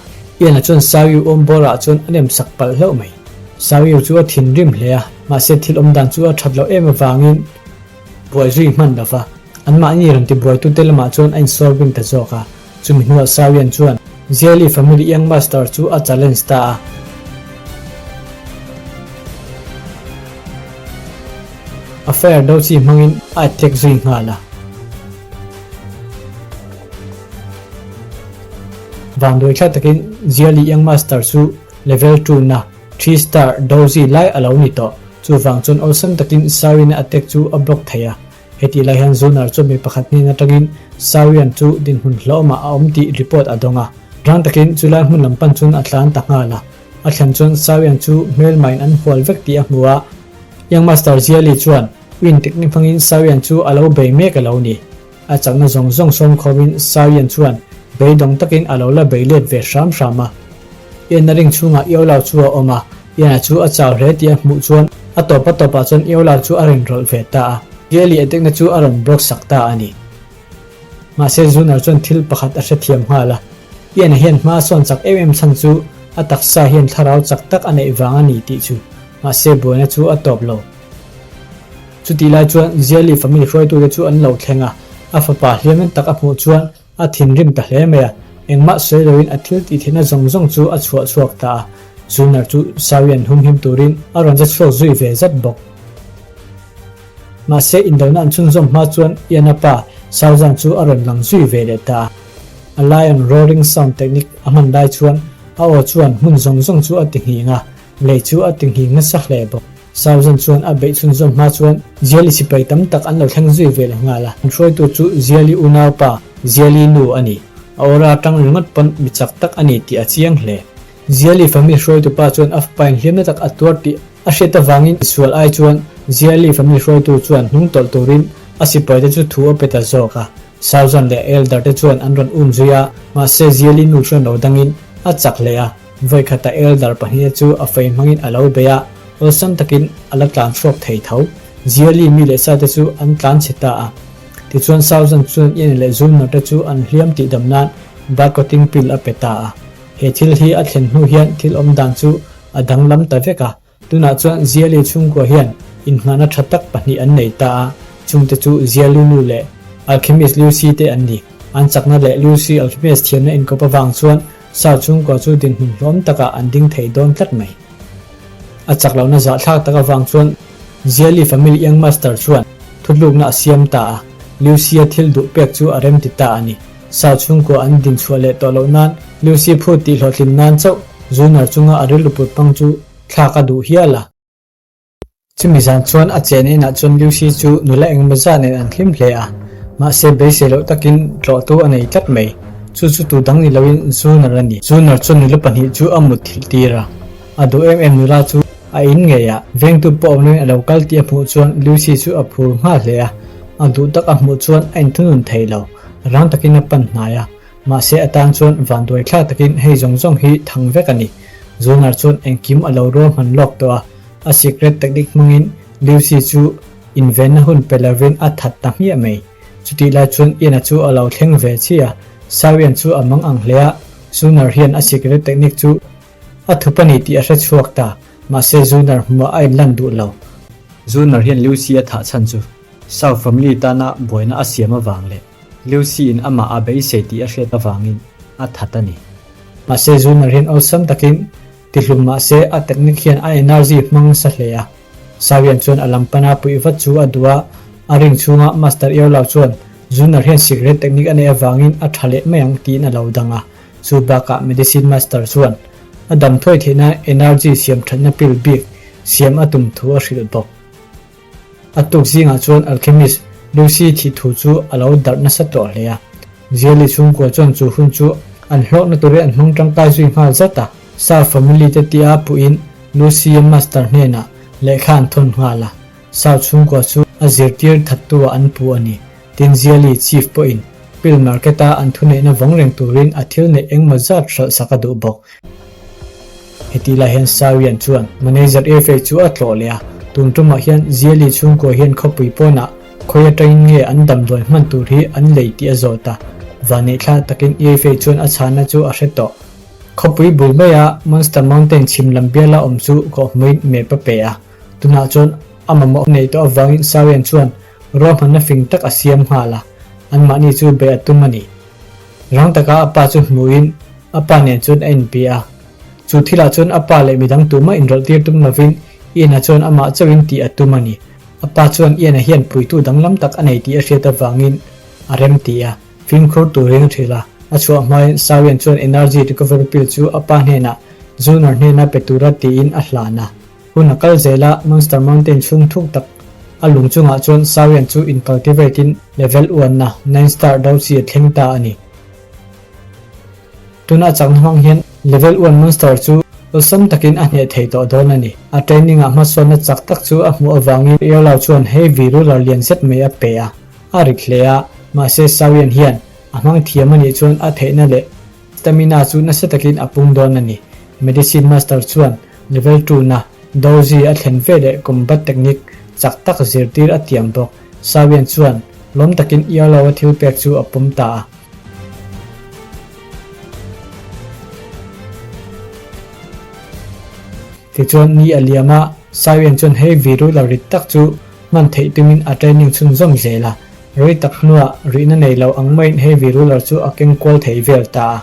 Ian-a chuan Sawiu awm bawrah chuan a nem sak palh hlauh mai. Sawiu chu a thinrim hle a, mahse thil awm dan chu a that loh em avangin buai zui hman lo va, anmahni rawn tibuaitute lamah chuan a insawrbing ta zawk a. Chumi hnuah Sawian chuan Ziali family Young Master chu a challenge ta a. A fire do chi hmangin a attack zui nghal a. Vanduai thlak takin Ziali Young Master chu level 2 na 3 star doji lai a lo ni tawh. Chuvang chuan awlsam takin Sawian-a attack chu a block thei a. Hetih lai hian Zunar chu mi pakhat hnen atangin Sawian chu dinhmun hlauhawmah a awm tih report a dawng a. Rang takin chulai hmun lam pan chuan a tlan ta nghal a. A thlen chuan Sawian chu hmelmain an hual vek tih a hmu a. Young Master Ziali chuan win technique hmangin Sawian chu a lo bei mek a lo ni. A chakna zawng zawng sawm khawmin Sawian chuan beidawng takin a lo la bei let ve hram hram a. Ian-a ring chhungah Iolau chu a awm a, Ian-a chu a chau hle tih a hmuh chuan a tawp a tawpah chuan Iolau chu a rinrawlh ve ta a, Ziali attack-na chu a rawn block sak ta a ni. Mahse Zunar chuan thil pakhat a hrethiam nghal a, Ian-a hian hma a sawn chak em em chhan chu a taksa hian thlarau chak tak a neih vang a ni tih chu, mahse buaina chu a tawp lo. Chutih lai chuan Ziali family hruaitute chu an lo thleng a, a fapa hliam tak a hmuh chuan A thinrim ta hle mai a, engmah sawi loin a thil tih theihna zawng zawng chu a chhuah chhuak ta a, Zunar chu Sawian humhim turin a rawn za chhuak zui ve zat bawk. Mahse, indona an chhunzawm hma chuan Ian-a pa Sauzan chu a rawn lang zui ve leh ta a. A lion roaring sound technique a hman lai chuan a aw chuan hmun zawng zawng chu a ti nghing a, lei chu a ti nghing nasa hle bawk. Sauzan chuan a beih chhunzawm hma chuan Ziali sipai tam tak an lo thleng zui ve leh nghal a, an hruaitu chu Ziali unaupa Ziali nu a ni. A aura atang ringawt pawn mi chak tak a ni tih a chiang hle. Ziali family hruaitu pa chuan a fapain hliamna tak a tuar tih a hriat avangin sual ai chuan Ziali family hruaitu chuan hnung tawlh turin a sipaite chu thu a pe ta zawk a. Sauzan leh Elder te chuan an rawn um zui a, mahse Ziali nu chuan lo dangin a chak hle a. Vawikhata Elder pahnih chu a fei hmangin a lo bei a, awlsam takin a la tlan chhuak thei tho. Ziali mi leh sa te chu an tlan chhe ta a. Tichuan Sauzan chuan Ian leh Zulner te chu an hliam tih dam nan Barcoting pill a pe ta a. He thil hi a thlen hnu hian thil awm dan chu a danglam ta vek a. Tunah chuan Ziali chhungkua hian inngahna tha tak pahnih an nei ta a, chungte chu Ziali nu leh Alchemist Lucy te an ni. An chakna leh Lucy Alchemist thiamna inkawp avang chuan Sa chhungkua chu dinhmun hlawm takah an ding thei dawn tlat mai. A chak lohna zahthlak tak avang chuan Ziali family Young Master chuan thutlukna a siam ta a, Lucy-a thil duh pek chu a remti ta a ni. Sa chhungkua an din chhuah leh tawh loh nan Lucy phut tih hlawhtlin nan chauh Zunar chunga a rilru put pang chu thlak a duh hial a. Chumi zan chuan a chen inah chuan Lucy chu nula engemaw zat nen an hlim hle a, mahse beisei loh takin tlawhtu a nei tlat mai. Chu chu tu dang ni loin Zunar a ni. Zunar chuan nula pahnih chu a mut thilh tir a, a duh em em nula chu a in ngei a, vengtu pawh awm loin a lo kal tih a hmuh chuan Lucy chu a phur nghal hle a, a duh tak a hmuh chuan a inthunun thei lo, rang takin a pan hnai a. Mahse a tan chuan vanduai thlak takin hei zawng zawng hi thang vek a ni. Zunar chuan engkim a lo rual hman lawk tawh a, a secret technique hmangin Lucy chu invenna hun pe lovin a that ta hmiah mai. Chutih lai chuan Ian-a chu a lo thleng ve chiah a, Sawian chu a mang ang hle a, Zunar hian a secret technique chu a thup a ni tih a hre chhuak ta, mahse Zunar hmuah a inlan duh lo. Zunar hian Lucy a thah chhan chu Sau family tana buaina a siam avang leh Lucy in amah a beisei tih a hriat avangin a that a ni. Mahse Zunar hian awlsam takin tihlum mahse a technique hian a energy hmang nasa hle a. Sawian chuan a lam pana puih vat chu a duh a, a ring chhunga Master Eolau chuan Zunar hian secret technique a neih avangin a tha leh mai ang tiin a lo dang a. Chu bakah Medicine Master chuan a dam thuai theih nan energy siam thatna pill bik siam a tum thu a hrilh bawk. A tuk zingah chuan alchemist Lucy thih thu chu a lo darh nasa tawh hle a. Ziali chhungkua chuan chu hun chu an hlawkna turin an hmang tangkai zui nghal zat a. Sir family te tia puhin Lucy-a master hnenah lehkha an thawn nghal a. Sir chhungkua chu a zirtir thattu ah an pu a ni. Tin Ziali chief pawhin pill market-a an thuneihna vawng reng turin a thil neih engmaw zat hralh sak a duh bawk. Hetih lai hian Sawian chuan manager Efei chu a tlawh leh a, tun tumah hian Ziali chhungkua hian khawpui pawnah khawi atangin nge an damdawi hman tur hi an lei tih a zawt a, vanneihthla takin Efei chuan a chhanna chu a hre tawh. Khawpui bul maia Monster Mountain chhim lam biala awm chu kawhhmuin map a pe a, tunah chuan a mamawh neih tawh avangin Sawian chuan ruahmanna fing tak a siam nghal a, anmahni chu beih a tum a ni. Rang taka a pa chu hmuhin a pa nen chuan a inpi a. Chu thilah chuan a pa leh midang tumah inrawlh tir tum lovin Ian-a chuan amah chauhin tih a tum a ni. A pa chuan Ian-a hian puitu danglam tak a nei tih a hriat avangin a rem ti a, fimkhur turin a hrilh a. A chhuah hmain Sawian chuan energy recovery pill chu a pa hnenah Zunar hnena pe tura tiin a hlan a. Hun a kal zel a, Monster Mountain chhung thuk tak a lung chungah chuan Sawian chu in cultivate in level uanna nine star do chi a thleng ta a ni. Tuna chakna hmang hian level uan monster chu awlsam takin a hneh thei tawh dawn a ni. A training ah hmasawnna chak tak chu a hmuh avangin Earlau chuan heavy ruler lian zet mai a pe a, a rit hle a, mahse Sawian hian a hmang thiam a nih chuan a theihna leh Stamina chu nasa takin a pung dawn a ni. Medicine Master chuan Level two na Doji a thlen ve leh combat technique chak tak zirtir a tiam bawk. Sawian chuan lawm takin Iarlo a thil pek chu a pawm ta a. Tichuan ni a liam a, Sawian chuan hei virular rit tak chu hman theih tumin a training chhunzawm zel a. Rei tak hnuah rihna nei lo ang maiin heavy ruler chu a keng kual thei vel ta a.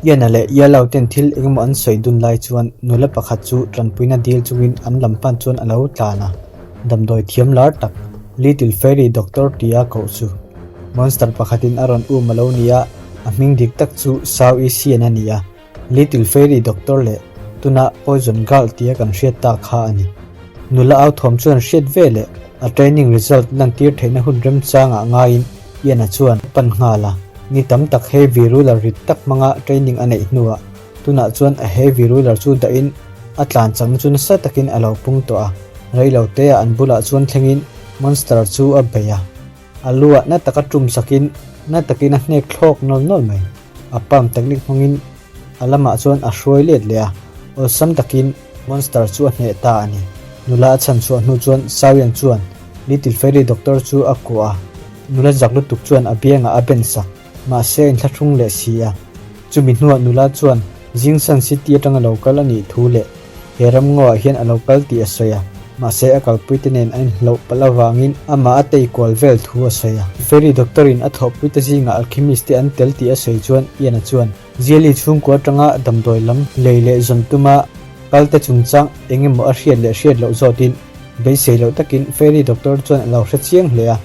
Ian-a leh Yellow ten thil engemaw an sawi dun lai chuan nula pakhat chu tanpuina dil chungin an lam pan chuan a lo tlan a. Damdawi thiam lar tak, Little Fairy Doctor tia koh chu monster pakhatin a rawn um a lo ni a. A hming dik tak chu Sao I Sian a ni a, Little Fairy Doctor leh tuna Poison Girl tia kan hriat ta kha a ni. Nula au thuam chuan hriat ve leh a training result lantir theihna hun remchangah ngaiin Ian-a chuan a pan nghal a. Ni tam tak heavy ruler rit tak hmanga training a neih hnuah tunah chuan a heavy ruler chu dahin a tlan chakna chu nasa takin a lo pung tawh a. Reiloteah an bulah chuan thlengin monster chu a bei a. A lu ah na taka tum sakin na takin a hnek thlawk nawl nawl mai. A palm technique hmangin a lamah chuan a hruai let leh a, awlsam takin monster chu a hneh ta a ni. Nula a chhan chhuah hnu chuan Sawian chuan Little Fairy Doctor chu a kuah a, nula zak lutuk chuan a biangah a ben sak, mahse a inthlahrung leh si a. Chumi hnuah nula chuan Jingsan City atanga lo kal a nih thu leh he ramngaw ah hian a lo kal tih a sawi a, mahse a kalpui te nen a inhloh palh avangin amah a tei kual vel thu a sawi a. Fairy Doctor in a thawhpui te zingah alchemist te an tel tih a sawi chuan Ian-a chuan Ziali chhungkua atanga damdawi lam lei leh zawn tuma kal te chungchang eng emaw a hriat leh hriat loh zawtin beisei loh takin Fairy Doctor chuan a lo hre chiang hle a,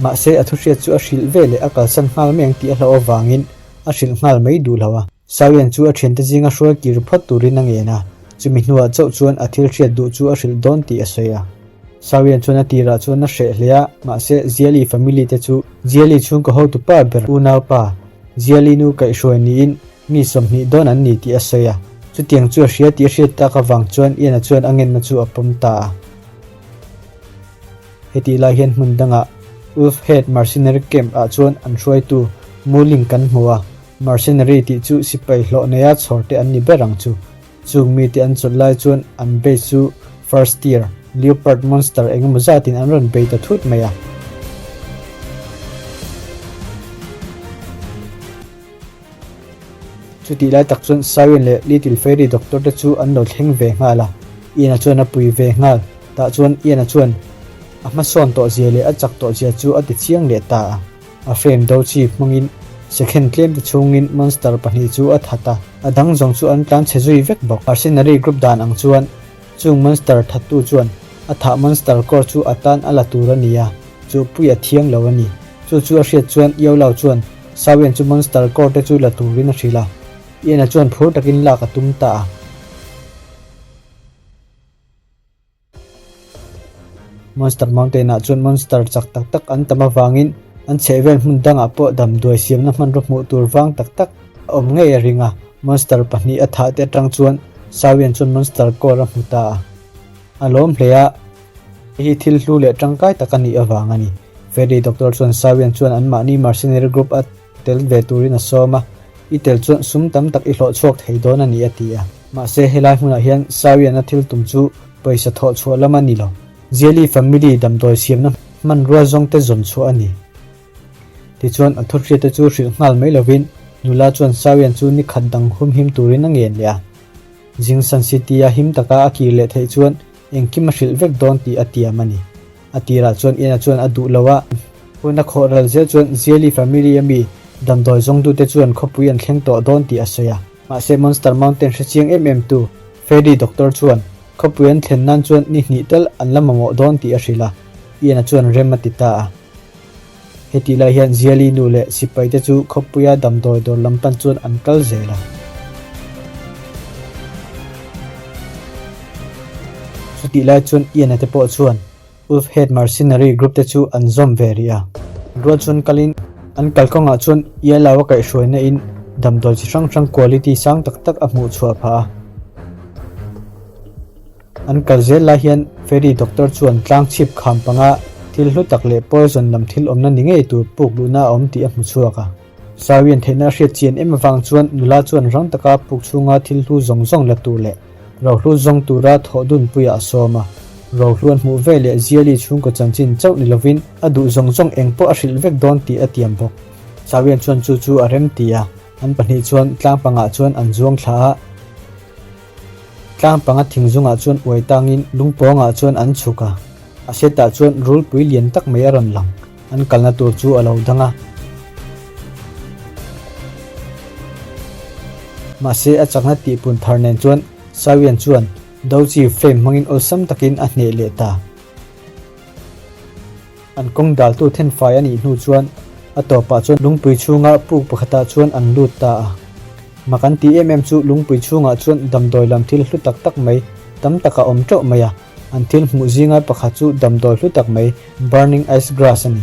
mahse a thuhriat chu a hrilh ve leh a kalsan nghal mai ang tih a hlauh avangin a hrilh nghal mai duh lo a. Sawian chu a thiante zinga hruai kir phawt turin a ngen a, chumi hnuah chauh chuan a thil hriat duh chu a hrilh dawn tih a sawi a. Sawian chuan a tirah chuan a hreh hle a, mahse Ziali family te chu Ziali chhungkaw hotu pa ber unaupa Ziali nu kaihhruai niin mi 20 dawn an ni tih a sawi a. Chutiang chu a hria tih a hriat tak avang chuan Ian-a chuan a ngenna chu a pawm ta a. Hetih lai hian hmun dangah Wolf Head Mercenary Camp ah chuan an hruaitu Muling kan hmu a, Mercenary tih chu sipai hlawh neia chhawr te an ni ber ang chu. Chung mite an chawlh lai chuan an base chu First Tier, Leopard Monster engemaw zatin an rawn bei ta thut mai a. Chutih lai tak chuan Siren leh Little Fairy Doctor te chu an lo thleng ve nghal a, Ian-a chuan a pui ve nghal. Tah chuan Ian-a chuan a hmasawn tawh zia leh a chak tawh zia chu a ti chiang leh ta a. A frame do chi hmangin second tlem te chhungin monster pahnih chu a that a, a dang zawng chu an tlan chhe zui vek bawk. Mercenary group dan ang chuan chung monster thattu chuan a thah monster core chu a tan a la tur a ni a, chu pui a thiang lo a ni. Chu chu a hriat chuan Yolao chuan Sawian chu monster core te chu la turin a hrilh a, Ian-a chuan phur takin lak a tum ta a. Monster Mountain ah chuan monster chak tak tak an tam avangin an chhehvel hmun dangah pawh damdawi siamna hmanraw hmuh tur vang tak tak a awm ngei a ring a. Monster pahnih a thah te atang chuan Sawian chuan monster core a hmu ta a. A lawm hle a. Hei hi thil hlu leh tangkai tak a nih avang a ni. Fairy Doctor chuan Sawian chuan anmahni mercenary group a tel ve turin a sawm a, I tel chuan sum tam tak i hlawh chhuak thei dawn a ni a ti a. Mahse helai hmunah hian Sawiana thil tum chu pawisa thawh chhuah lam a ni lo. Ziali family damdawi siamna hmanrua zawng te zawn chhuah a ni. Tichuan a thuhriat te chu hrilh nghal mai lovin nula chuan Sawian chu ni khat dang humhim turin a ngen leh a. Jingsan City-a him taka a kir leh theih chuan engkim a hrilh vek dawn tih a tiam a ni. A tirah chuan Ian-a chuan a duh lo a, hun a khawh ral zel chuan Ziali family-a mi damdawi zawngtute chuan khawpui an thleng tawh dawn tih a sawi a. Mahse Monster Mountain hre chiang em em tu Fairy Doctor chuan khawpui an thlen nan chuan ni hnih tal an la mamawh dawn tih a hrilh a, Ian-a chuan rem a ti ta a. Hetih lai hian Ziali nu leh sipaite chu khawpuia damdawi dawr lam pan chuan an kal zel a. Chutih lai chuan Ian-a te pawh chuan Wolf Head Mercenary Group te chu an zawm ve rih a. An rual chuan kalin an kalkawngah chuan Ialo a kaihhruaina in damdawi chi hrang hrang quality sang tak tak a hmuh chhuah phah a. An kal zel lai hian Fairy Doctor chuan tlang chhip kham panga thil hlu tak leh poison lam thil awmna ni ngei tur puk luhna a awm tih a hmu chhuak a. Sawian theihna a hriat chian em avang chuan nula chuan rang taka puk chhunga thil hlu zawng zawng la tur leh rohlu zawng tura thawh dunpuiah a sawm a. Rohlu an hmuh ve leh Ziali chhungkaw chanchin chauh ni lovin a duh zawng zawng eng pawh a hrilh vek dawn tih a tiam bawk. Sawian chuan chu chu a rem ti a, an pahnih chuan tlang pangah chuan an zuang thla a. Tlang panga thing zungah chuan uai tangin lungpawngah chuan an chhuk a, a setah chuan rulpui lian tak mai a rawn lang, an kalna tur chu a lo dang a. Mahse a chakna tihpun thar nen chuan Sawian chuan Doji frame hmangin awlsam takin a hneh leh ta. An kawng daltu thenfai a nih hnu chuan a tawpah chuan lungpui chhunga puk pakhatah chuan an lut ta a. Mak an tih em em chu lungpui chhungah chuan damdawi lam thil hlu tak tak mai tam tak a awm teuh mai a, an thil hmuh zinga pakhat chu damdawi hlu tak mai Burning Ice Grass a ni.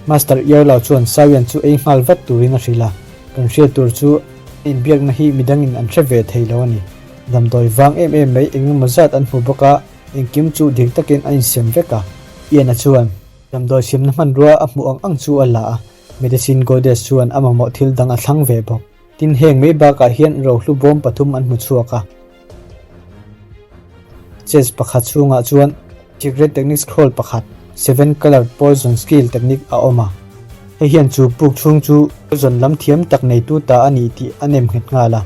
Master Iarlau chuan Sawian chu ei nghal vat turin a hrilh a, kan hriat tur chu a inbiakna hi midangin an hre ve thei lo a ni. Damdawi vang em em mai engemaw zat an hmu bawk a, Engkim chu dik takin a insem vek a, Ian-a chuan damdawi siamna hmanrua a hmuh ang ang chu a la a, Medicine Goddess chuan a mamawh thil dang a thlang ve bawk. Tin, heng mai bakah hian rohlu bawm pathum an hmu chhuak a. Chest pakhat chhungah chuan Secret Technique Scroll pakhat, Seven Colored Poison Skill Technique a awm a. Hei hian chu puk chhung chu poison lam thiam tak neitu ta a ni tih a nem nghet nghal a.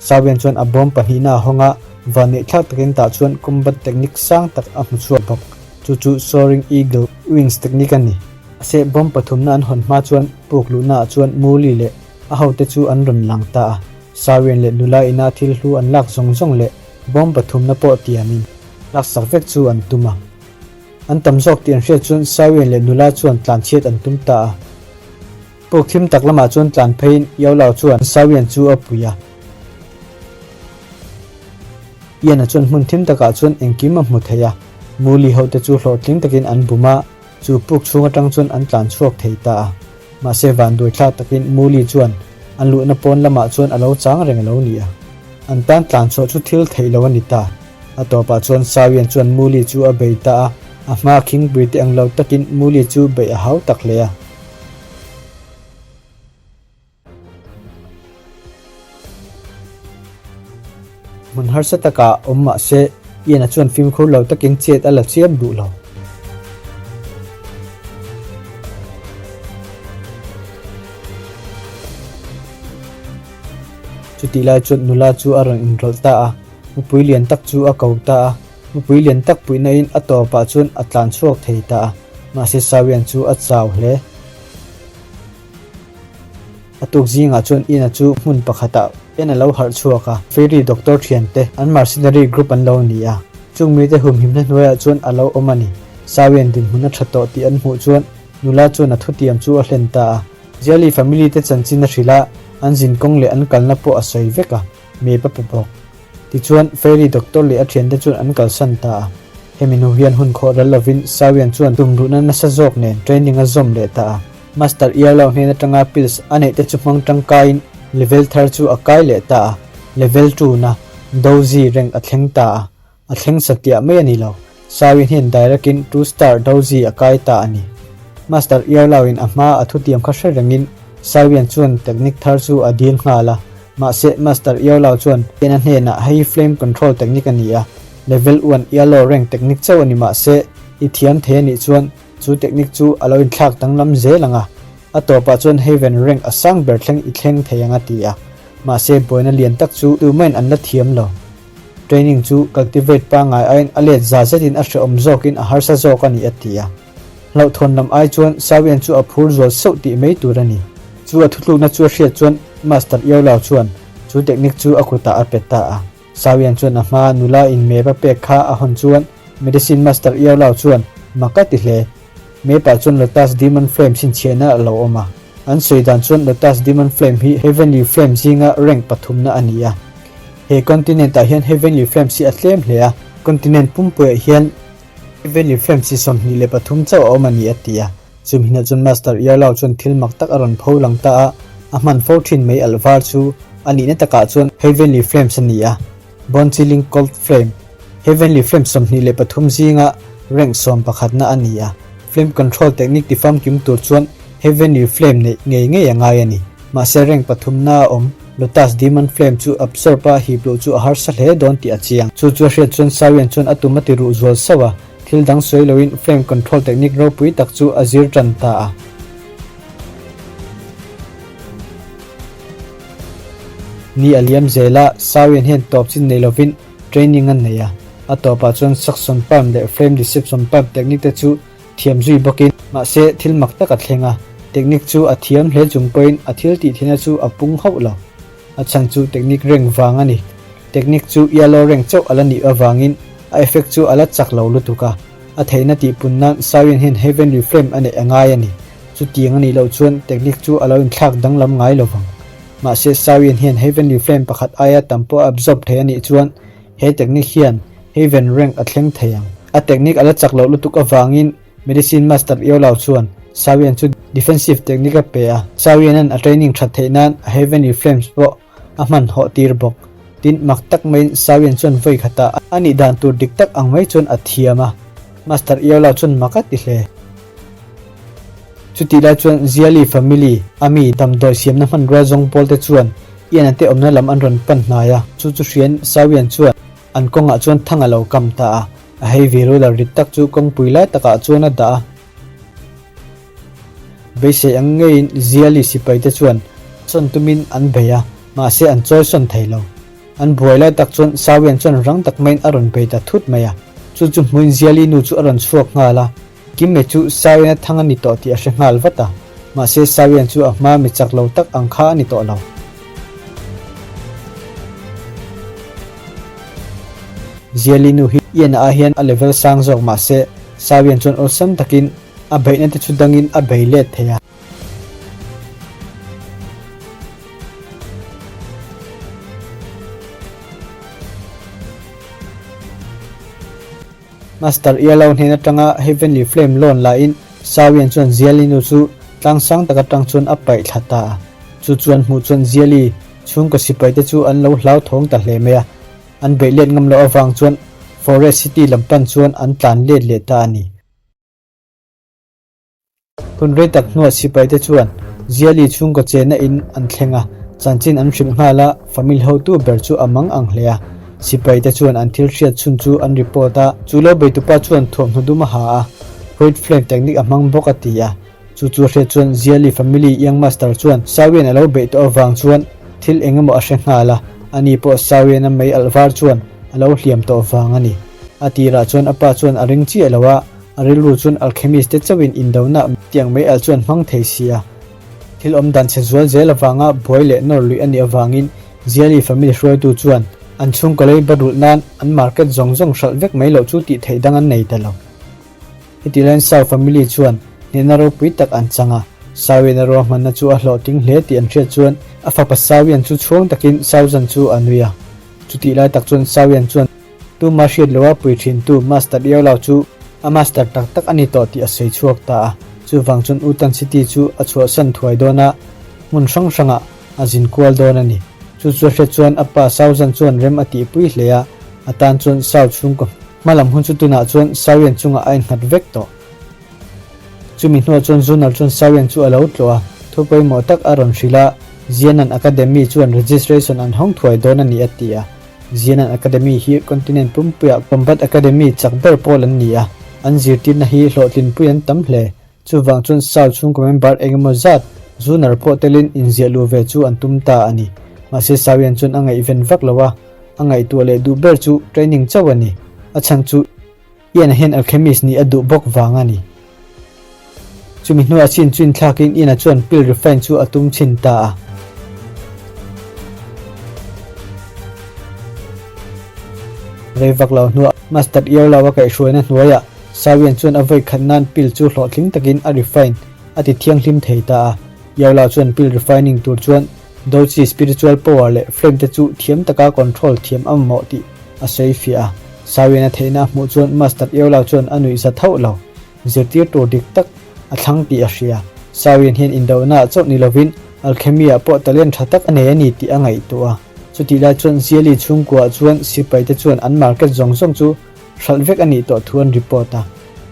Sawian chuan a bawm pahnihna a hawng a, vanneih thlak takin tah chuan combat technique sang tak a hmu chhuak bawk. Chu chu Soaring Eagle Wings technique a ni. A seh bawm pathumna an hawn hma chuan puk luhnaah chuan Muli leh a hote chu an rawn lang ta a. Sawian leh nula ina thil hlu an lak zawng zawng leh bawm pathumna pawh tiamin laksak vek chu an tum a. An tam zawk tih an hriat chuan Sawian leh nula chuan tlanchhiat an tum ta a. Puk thim tak lamah chuan tlan pheiin Iaulau chuan Sawian chu a pui a. Ian-a chuan hmun thim takah chuan engkim a hmu thei a, Muli hote chu hlawhtling takin an bum a, chu puk chhung atang chuan an tlan chhuak thei ta a. Mahse vanduai thlak takin Muli chuan an luhna pawn lamah chuan a lo chang reng a lo ni a. An tan tlan chhuah chu thil theih lo a ni ta. A tawpah chuan Sawian chuan Muli chu a bei ta a, a hma khingpui te ang lo takin Muli chu beih a hau tak hle a. Hmun harsa takah awm mah se, Ian-a chuan fimkhur lo takin chet a la chiam duh lo. Chutih lai chuan nula chu a rawn inrawlh ta a, mupui lian tak chu a ko ta a. Mupui lian tak puihna in a tawpah chuan a tlan chhuak thei ta a, mahse Sawian chu a chau hle. A tuk zingah chuan Ina chu hmun pakhatah hian a lo harh chhuak a, Fairy Doctor thiante an mercenary group an lo ni a, chung mite humhimna hnuaiah chuan a lo awm a ni. Sawian dinhmun a tha tawh tih an hmuh chuan nula chuan a thutiam chu a hlen ta a. Ziali family te chanchin a hrilh a, an zinkawng leh an kalna pawh a sawi vek a, map a pe bawk. Tichuan, Fairy Doctor leh a thiante chuan an kalsan ta a. Hemi hnu hian hun khawh ral lovin Sawian chuan tumruhna nasa zawk nen training a zawm leh ta a. Master Iarlau hnen atanga pills a neih te chu hmang tangkaiin level thar chu a kai leh ta a. Level 2 na Doji rank a thleng ta a. A thleng satliah mai a ni lo. Sawin hian direct in two star Doji a kai ta a ni. Master Iarlau in a hma a thutiam kha hre rengin Sawian chuan technique thar chu a dil nghal a, mahse Master Iarlau chuan Ena hnenah hei flame control technique a ni a, level one Iarlaw rank technique chauh a ni mahse i thiam thei a nih chuan chu technique chu a lo inthlak danglam zel ang a, a tawpah chuan Heaven rank a sang ber thleng i thleng thei ang a ti a, mahse buaina lian tak chu tumahin an la thiam lo. Training chu cultivate pangngai aiin a let za zetin a hrehawm zawkin a harsa zawk a ni a ti a. Hlauhthawn lam ai chuan Sawian chu a phur zual sauh tih mai tur a ni. Chu a thutlukna chu a hriat chuan Master Iaulau chuan chu technique chu a kutah a pe ta a. Sawian chuan a hma nula in map a pek kha a hawn chuan Medicine Master Iaulau chuan mak a ti hle. Map ah chuan Lotus Demon Flame chhinchhiahna a lo awm a. An sawi dan chuan Lotus Demon Flame hi Heavenly Flame zinga rank pathumna a ni a. He continent ah hian Heavenly Flames hi a tlem hle a, continent pumpuiah hian Heavenly Flames hi 23 chauh a awm a ni a ti a. Chumi hneh chuan Master Iarlau chuan thil mak tak a rawn pho lang ta a, a hman fo thin mai alh var chu a nihna takah chuan Heavenly Flames a ni a, Bone Chilling Cold Flame, Heavenly Flame 23 zinga rank sawmpakhatna a ni a, Flame Control technique tifamkim tur chuan Heavenly Flame neih ngei ngei a ngai a ni. Mahse rank pathumna a awm, Lotus Demon Flame chu absorb a hip luh chu a harsa hle dawn tih a chiang. Chu chu a hriat chuan Sawian chuan a tum a ti ruh zual sauh a, thil dang sawi loin Flame Control technique ropui tak chu a zir tan ta a. Ni a liam zel a, Sawian hian tawp chin nei lovin training a nei a. A tawpah chuan Suction Pump leh Flame Deception Pump technique te chu thiam zui bawkin, mahse thil mak tak a thleng a, technique chu a thiam hle chung pawhin a thil tih theihna chu a pung hauh lo. A chhan chu technique rank vang a ni. Technique chu yellow rank chauh a la nih avangin a effect chu a la chak lo lutuk a, a theihna tih pun nan Sawian hian Heavenly Flame a neih a ngai a ni. Chutiang a nih loh chuan technique chu a lo inthlak danglam ngai lo vang. Mahse Sawian hian Heavenly Flame pakhat aia tam pawh a absorb thei a nih chuan He technique hian Haven rank a thleng thei ang. A technique a la chak loh lutuk avangin Medicine Master Iolao chuan Sawian chu defensive technique a pe a. Sawianan a training that theih nan a Heavenly Flames pawh a hman hawh tir bawk. Tin, mak tak maiin Sawian chuan vawi khatah a nih dan tur dik tak ang mai chuan a thiam a. Master Iolao chuan mak a ti hle. Chutih lai chuan Ziali family a mi damdawi siamna hmanrua zawng pawl te chuan Ian-a te awmna lam an rawn pan hnai a, chu chu hriain Sawian chuan an kawngah chuan thang a lo kam ta a, a heavy roller rit tak chu kawngpui lai takah chuan a dah a. Beisei ang ngeiin Ziali sipai te chuan sawn tumin an bei a, mahse an chawi sawn thei lo. An buai lai tak chuan Sawian chuan rang tak maiin a rawn bei ta thut mai a, chu chu hmuin Ziali nu chu a rawn chhuak nghal a. Kimme chu Sawian a thang a ni tawh tih a hre nghal vat a, mahse Sawian chu a hma mi chak lo tak ang kha a ni tawh lo. Ziali nu hi Ian-a ai hian a level sang zawk mahse Sawian chuan awlsam takin a beihna te chu dangin a bei let thei a. Master Ialo hnen atanga Heavenly Flame lawn laiin Sawian chuan Ziali nu chu tlang sang tak atang chuan a paih thla ta a. Chu chuan hmuh chuan Ziali chhungkaw sipaite chu an lo hlauthawng ta hle mai a. An beih let ngam loh avang chuan Forest City lam pan chuan an tlan let leh ta a ni. Hun rei tak hnuah sipaite chuan Ziali chhungkaw chenna in an thleng a, chanchin an hrilh nghal a, family hotu ber chu a mang ang hle a. Sipaite chuan an thil hriat chhun chu an report a, chu lo beitupa chuan thuamhnaw dum a ha a, white flame technique a hmang bawk a ti a. Chu chu a hriat chuan Ziali family young master chuan Sawian a lo beih tawh avang chuan thil eng emaw a hre nghal a, ani pawh Sawian a mei alh var chuan a lo hliam tawh vang a ni. A tirah chuan a pa chuan a ring chiah lo a, A rilru chuan alchemist te chauhin indona tiang mai al chuan hmang thei si a. Thil awm dan chhe zual zel avanga buai leh nawr luih a nih avangin Ziali family hruaitu chuan an chhungkaw lei ba rulh nan an market zawng zawng hralh vek mai loh chu tih theih dang an nei ta lo. Heti laiin Sau family chuan hnehna ropui tak an chang a, Sauian a ruahmanna chu a hlawhtling hle tih an hriat chuan a fapa Sauian chu chhuang takin Sauzan chu a nui a. Chutih lai tak chuan Sauian chuan Tuma hriat loha pui thintu Master Iaulau chu a master tak tak a ni tawh tih a sawi chhuak ta a. Chuvang chuan Utan City chu a chhuahsan thuai dawn a, hmun hrang hrangah a zin kual dawn a ni. Chu chu a hriat chuan a pa Sauzan chuan rem a tihpui hle a, a tan chuan Sau chhungkaw Hmalam hun chu tunah chuan Sawian chungah a innghat vek tawh. Chumi hnuah chuan Zunal chuan Sawian chu a lo tlawh a, thu pawimawh tak a rawn hrilh a, Zianan Academy chuan registration an hawng thuai dawn a ni a ti a. Zianan Academy hi continent pumpuiah Combat Academy chak ber pawl an ni a, an zirtirna hi hlawhtlinpui an tam hle. Chuvang chuan Saul chhungkaw member engemaw zat Zunar pawh telin inziah luh ve chu an tum ta a ni. Mahse Sawian chuan a ngaihven vak lo a, a ngaihtuah leh duh ber chu training chauh a ni. A chhan chu Ian-a hian alchemist nih a duh bawk vang a ni. Chumi hnuah chin chu inthlakin Ian-a chuan pill refine chu a tum chhin ta a. Rei vak lo hnuah Master Earlow a kaihhruaina hnuaiah Sawian chuan a vawi khat nan pill chu hlawhtling takin a refine a ti thianghlim thei ta a. Earlow chuan pill refining tur chuan Doji spiritual power leh flame te chu thiam taka control thiam a mamawh tih a sawi fiah a. Sawian a theihna a hmuh chuan Master Earlow chuan a nuih za thauh lo. Zirtir tur dik tak a thlang tih a hria. Sawian hian indohnaah chauh ni lovin alchemy-ah pawh talent tha tak a nei a ni tih a ngaihtuah a. Chutih lai chuan Ziali chhungkuaah chuan sipaite chuan an market zawng zawng chu hralh vek a nih tawh thu an report a.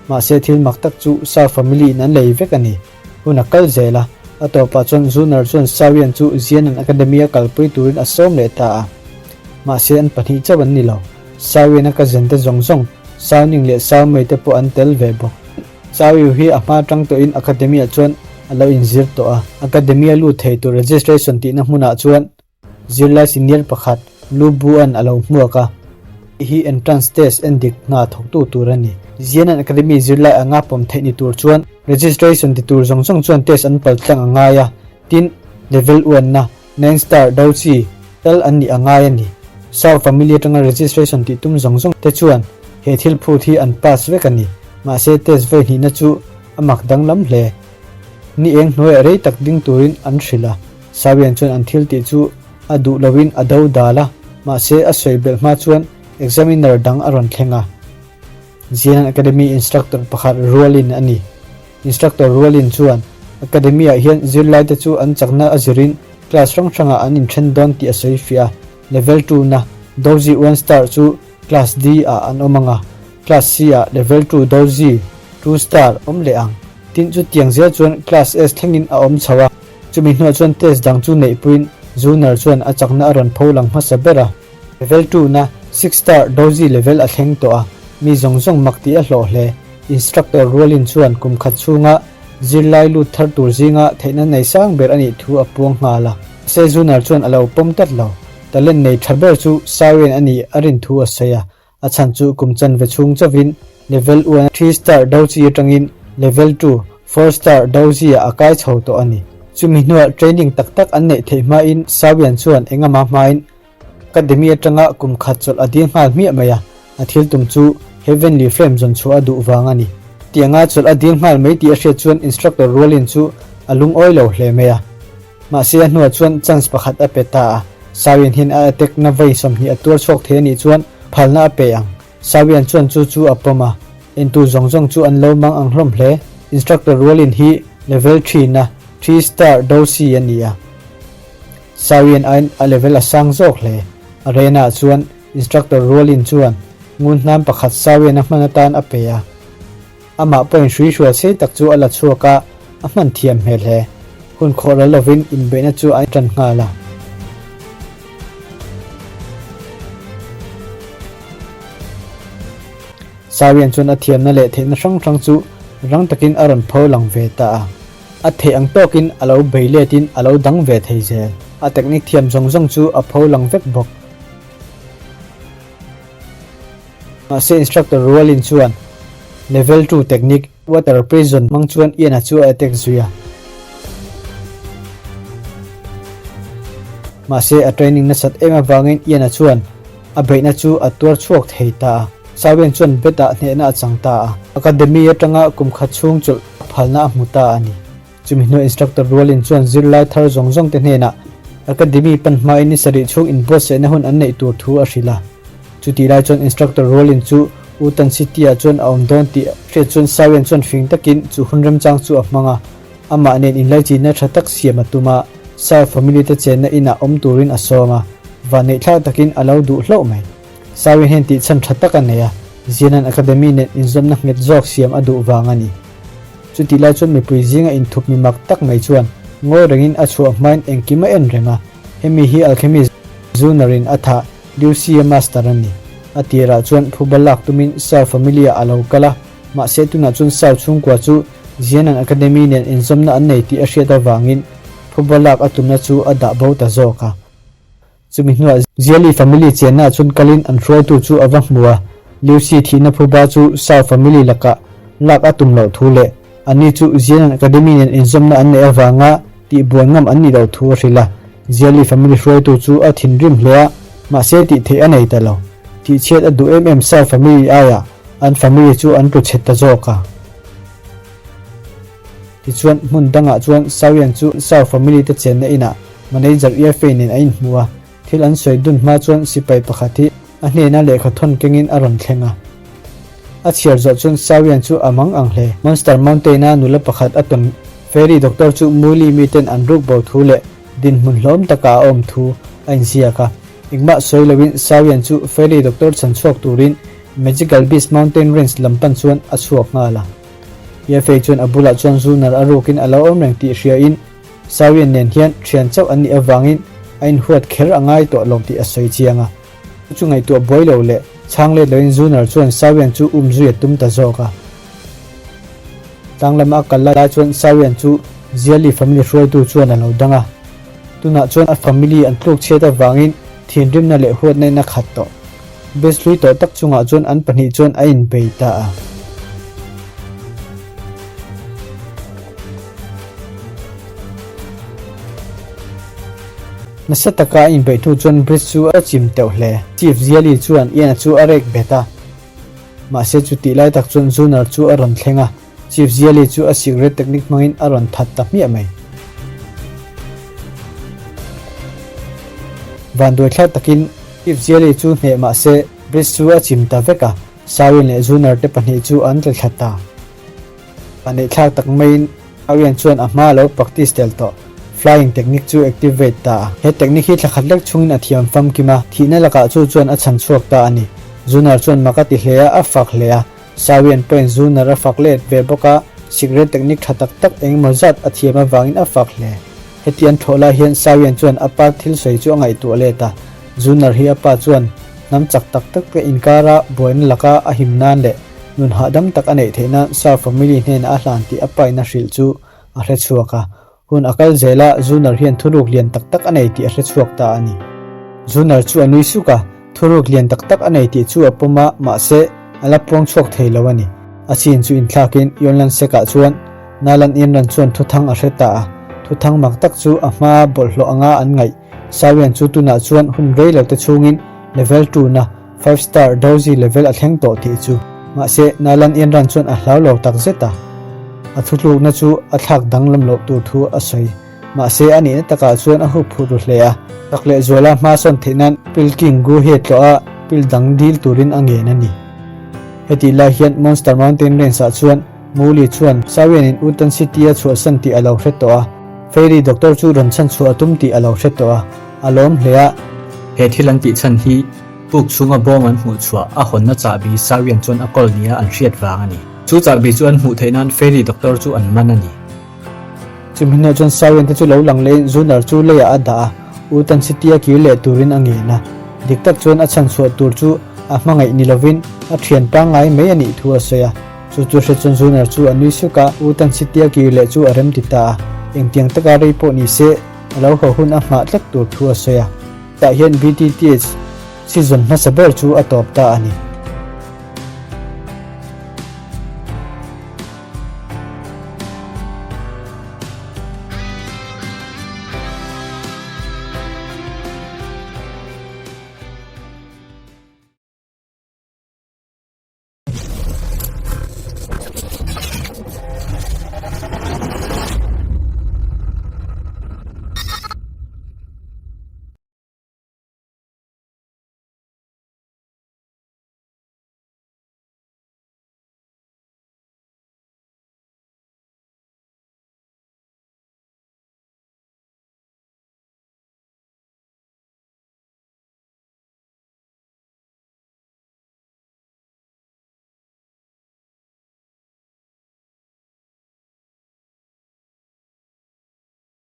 Mahse thil mak tak chu Sau family in an lei vek a ni. Hun a kal zel a, a tawpah chuan Zunar chuan Sawian chu Zianan Academy a kalpui turin a sawm leh ta a. Mahse an pahnih chauh an ni lo. Sawian a cousin te zawng zawng, Sauning leh Saumei te pawh an tel ve bawk. Sawiu hi a hma atang tawhin Academy ah chuan a lo inzir tawh a. Academy a lut thei tur registration tihna hmunah chuan Zirlai senior pakhat Lu Bu-a'n a lo hmuak a, hei hi entrance test en dik hna thawktu tur a ni. Zianan Academy zirlai anga pawm theih ni tur chuan registration ti tur zawng zawng chuan test an pal tlang a ngai a, tin, level uanna, nine star, do chi, tal an nih a ngai a ni. Sau family atanga registration tih tum zawng zawng te chuan he thil phut hi an pass vek a ni. Mahse test vawi hnihna chu a mak danglam hle. Ni eng hnuaiah rei tak ding turin an hrilh a. Sawian chuan an thil tih chu a duh loin a do dal a, mahse a sawi belh hma chuan examiner dang a rawn thleng a. Zianan Academy instructor pakhat Rualin a ni. Instructor Rualin chuan Academy ah hian zirlaite chu an chakna a zirin class hrang hrangah an inthen dawn tih a sawi fiah a, Level 2 na Doji 1 star chu Class D ah an awm ang a, Class C ah Level 2 Doji 2 star awm leh ang. Tin chutiang zel chuan Class S thlengin a awm chho a. Chumi hnuah chuan test dang chu neihpuiin Zunar chuan a chakna a rawn pho lang hmasa ber a. Level 2 na six star Doji level a thleng tawh a, mi zawng zawng mak tih a hlawh hle. Instructor rualin chuan kum khat chhunga zirlai lut thar tur zinga theihna nei sang ber a nih thu a puang nghal a. Mahse Zunar chuan a lo pawm tlat lo. Talent nei tha ber chu Sawian a nih a rin thu a sawi a. A chhan chu kum chanve chhung chauhin level 1 three star Doji atangin level 2 four star Doji ah a kai chho tawh a ni. Chumi hnuah training tak tak an neih theih hmain Sawian chuan engama hmain academy atanga kum khat chawlh a dil nghal hmiah mai a, a thil tum chu Heavenly Frame zawn chhuah a duh vang a ni. Tianga chawlh a dil nghal mai tih a hriat chuan instructor rualin chu a lungawi lo hle mai a. Mahse a hnuah chuan chance pakhat a pe ta a, Sawian hian a attack na vawi 20 a tuar chhuak thei a nih chuan phalna a pe ang. Sawian chuan chu chu a pawm a, entu zawng zawng chu an lo mang ang hlawm hle. Instructor rualin hi level 3 na three star Dosi a ni a, Sawian aiin a level a sang zawk hle. Arena ah chuan instructor rualin chuan ngun hnam pakhat Sawian a hman atan a pe a. Amah pawhin hrui hrual sei tak chu a la chhuak a, a hman thiam hmel hle. Hun khawh ral lovin inbeihna chu a ṭan nghal a. Sawian chuan a thiamna leh theihna hrang hrang chu rang takin a rawn pho lang ve ta a. A theih ang tawkin a lo bei letin a lo dang ve thei zel. A technique thiam zawng zawng chu a pho lang vek bawk. Mahse instructor rualin chuan level 2 technique water prison hmang chuan Ian-a chu a attack zui a. Mahse a training nasat em avangin Ian-a chuan a beihna chu a tuar chhuak thei ta a. Sawian chuan bet-ah hnehna a chang ta a. Academy atanga kum khat chhung chawlh phalna a hmu ta a ni. Chumi hnuah instructor rualin chuan zirlai thar zawng zawng te hnenah Academy pan hmain ni sarih chhung inbuatsaihna hun an neih tur thu a hrilh a. Chutih lai chuan instructor rualin chu Utan City-ah chuan a awm dawn tih hriat chuan Sawian chuan fing takin chu hun remchang chu a hmang a, amah nen inlaichinna tha tak siam a tum a, Sau family te chenna inah awm turin a sawm a, vanneihthlak takin a lo duh hlauh mai. Sawian hian tihchhan tha tak a nei a. Zianan Academy nen inzawmna nghet zawk siam a duh vang a ni. Chutih lai chuan mipui zinga inthup mi mak tak mai chuan ngawi rengin a chhuah hmain engkim a en reng a, hemi hi alchemist Zunar-in a thah Lucy-a master a ni. A tirah chuan phuba lak tumin Sao family-ah a lo kal a, mahse tunah chuan Sao chhungkua chu Zianan Academy nen inzawmna an nei tih a hriat avangin phuba lak a tumna chu a dah bo ta zawk a. Chumi hnuah Ziali family chenna chuan kalin an hruaitu chu a va hmu a, Lucy thihna phuba chu Sao family lakah lak a tum loh thu leh anni chu Zianan Academy nen inzawmna an neih avanga tihbuai ngam an nih loh thu a hrilh a. Ziali family hruaitu chu a thinrim hle a, mahse tih theih a nei ta lo. Tihchhiat a duh em em Sao family aiah an family chu an tlu chhe ta zawk a. Tichuan, hmun dangah chuan Sawian chu Sao family te chenna inah manager Iafei nen a inhmu a, thil an sawi dun hma chuan sipai pakhat hi a hnena lehkha thawn kengin a rawn thleng a. A chhiar zawh chuan Sawian chu a mang ang hle. Monster Mountain-a nula pakhat a tawn Fairy Doctor chu Muli miten an ruk bo thu leh dinhmun hlawm takah a awm thu a inziak a. Engmah sawi loin Sawian chu Fairy Doctor chhan chhuak turin Magical Beast Mountain Range lam pan chuan a chhuak nghal a. Yefei chuan a bulah chuan Zunar a rukin a lo awm reng tih hriain Sawian nen hian thian chauh an nih avangin a inhuat kher a ngai tawh lo tih a sawi chiang a. Chu chu ngaihtuah buai lo leh chhang let loin Zunar chuan Sawian chu um zui a tum ta zawk a. Tlang lama a kal lai chuan Sawian chu Ziali family hruaitu chuan a lo dang a. Tunah chuan a family an tluk chhiat avangin thinrimna leh huatna in a khat tawh. Base hlui tawh tak chungah chuan an pahnih chuan a inbei ta a. Nasa taka a inbeih hnu chuan bridge chu a chim teuh hle. Chief Ziali chuan Ian-a chu a rek bet a. Mahse chutih lai tak chuan Zunar chu a rawn thleng a. Chief Ziali chu a secret technique hmangin a rawn that ta hmiah mai. Vanduai thlak takin Chief Ziali chu hneh mah se bridge chu a chim ta vek a, Sawin leh Zunar te pahnih chu an tla thla ta. A neih thlak tak maiin Arian chuan a hma a lo practice tel tawh flying technique chu activate ta a. He technique hi thla khat lek chungin a thiam famkim a, thihna lakah chu chuan a chhan chhuak ta a ni. Zunar chuan mak a ti hle a, a fak hle a. Sawian pawhin Zunar a fak let ve bawk a, sikret technique tha tak tak engemaw zat a thiam avangin a fak hle. Heti an thlawh lai hian Sawian chuan a pa thil sawi chu a ngaihtuah let a, Zunar hi a pa chuan hnam chak tak tak te inkara buaina laka a him nan leh nun hahdam tak a neih theih nan Sau family hnenah a hlan tih a pain a hrilh chu a hre chhuak a. Hun a kal zel a, Zunar hian thuruk lian tak tak a nei tih a hre chhuak ta a ni. Zunar chu a nui suk a, thuruk lian tak tak a nei tih chu a pawm a, mahse, a la puang chhuak thei lo a ni. A chin chu inthlakin Yonlan Sek-ah chuan Nalan Inran chuan thuthang a hre ta a, thuthang mak tak chu a hmaa bawlhhlawh anga an ngaih. Sawian chu tunah chuan hun rei lo te chhungin level 2 na five star Doji level a thleng tawh tih chu. Mahse, Nalan Inran chuan a hlau lo tak zet a. A thutlukna chu a thlak danglam loh tur thu a sawi. Mahse, a nihna takah chuan a hup phut ru hle a. Tak leh zuala hma sawn theih nan Pil King Gu he tlawh a pil dang dil turin a ngen a ni. Hetih lai hian Monster Mountain Range ah chuan Muli chuan Sawianin Utan City a chhuahsan tih a lo hre tawh a. Fairy Doctor chu rawn chhan chhuah a tum tih a lo hre tawh a, a lawm hle a. He thil an tih chhan hi puk chhunga bawng an hmuh chhuah a hawnna chahbi Sawian chuan a kawl nia an hriat vang a ni. Chu chahbi chu an hmuh theih nan Fairy Doctor chu an man a ni. Chumi hnuah chuan Sawian te chu lo lang lehin Zunar chu leiah a dah a, Utan City a kir leh turin a ngen a. Dik tak chuan a chhan chhuah tur chu a hmangaih ni lovin a thian pangngai mai a nih thu a sawi a. Chu chu hre chuan Zunar chu a nui suk a, U Tan Sitia kir leh chu a rem ti ta a. Engtiang taka rei pawh ni se, a lo haw hun a nghah tlat tur thu a sawi a. Tah hian BTTH season hmasa ber chu a tawp ta a ni.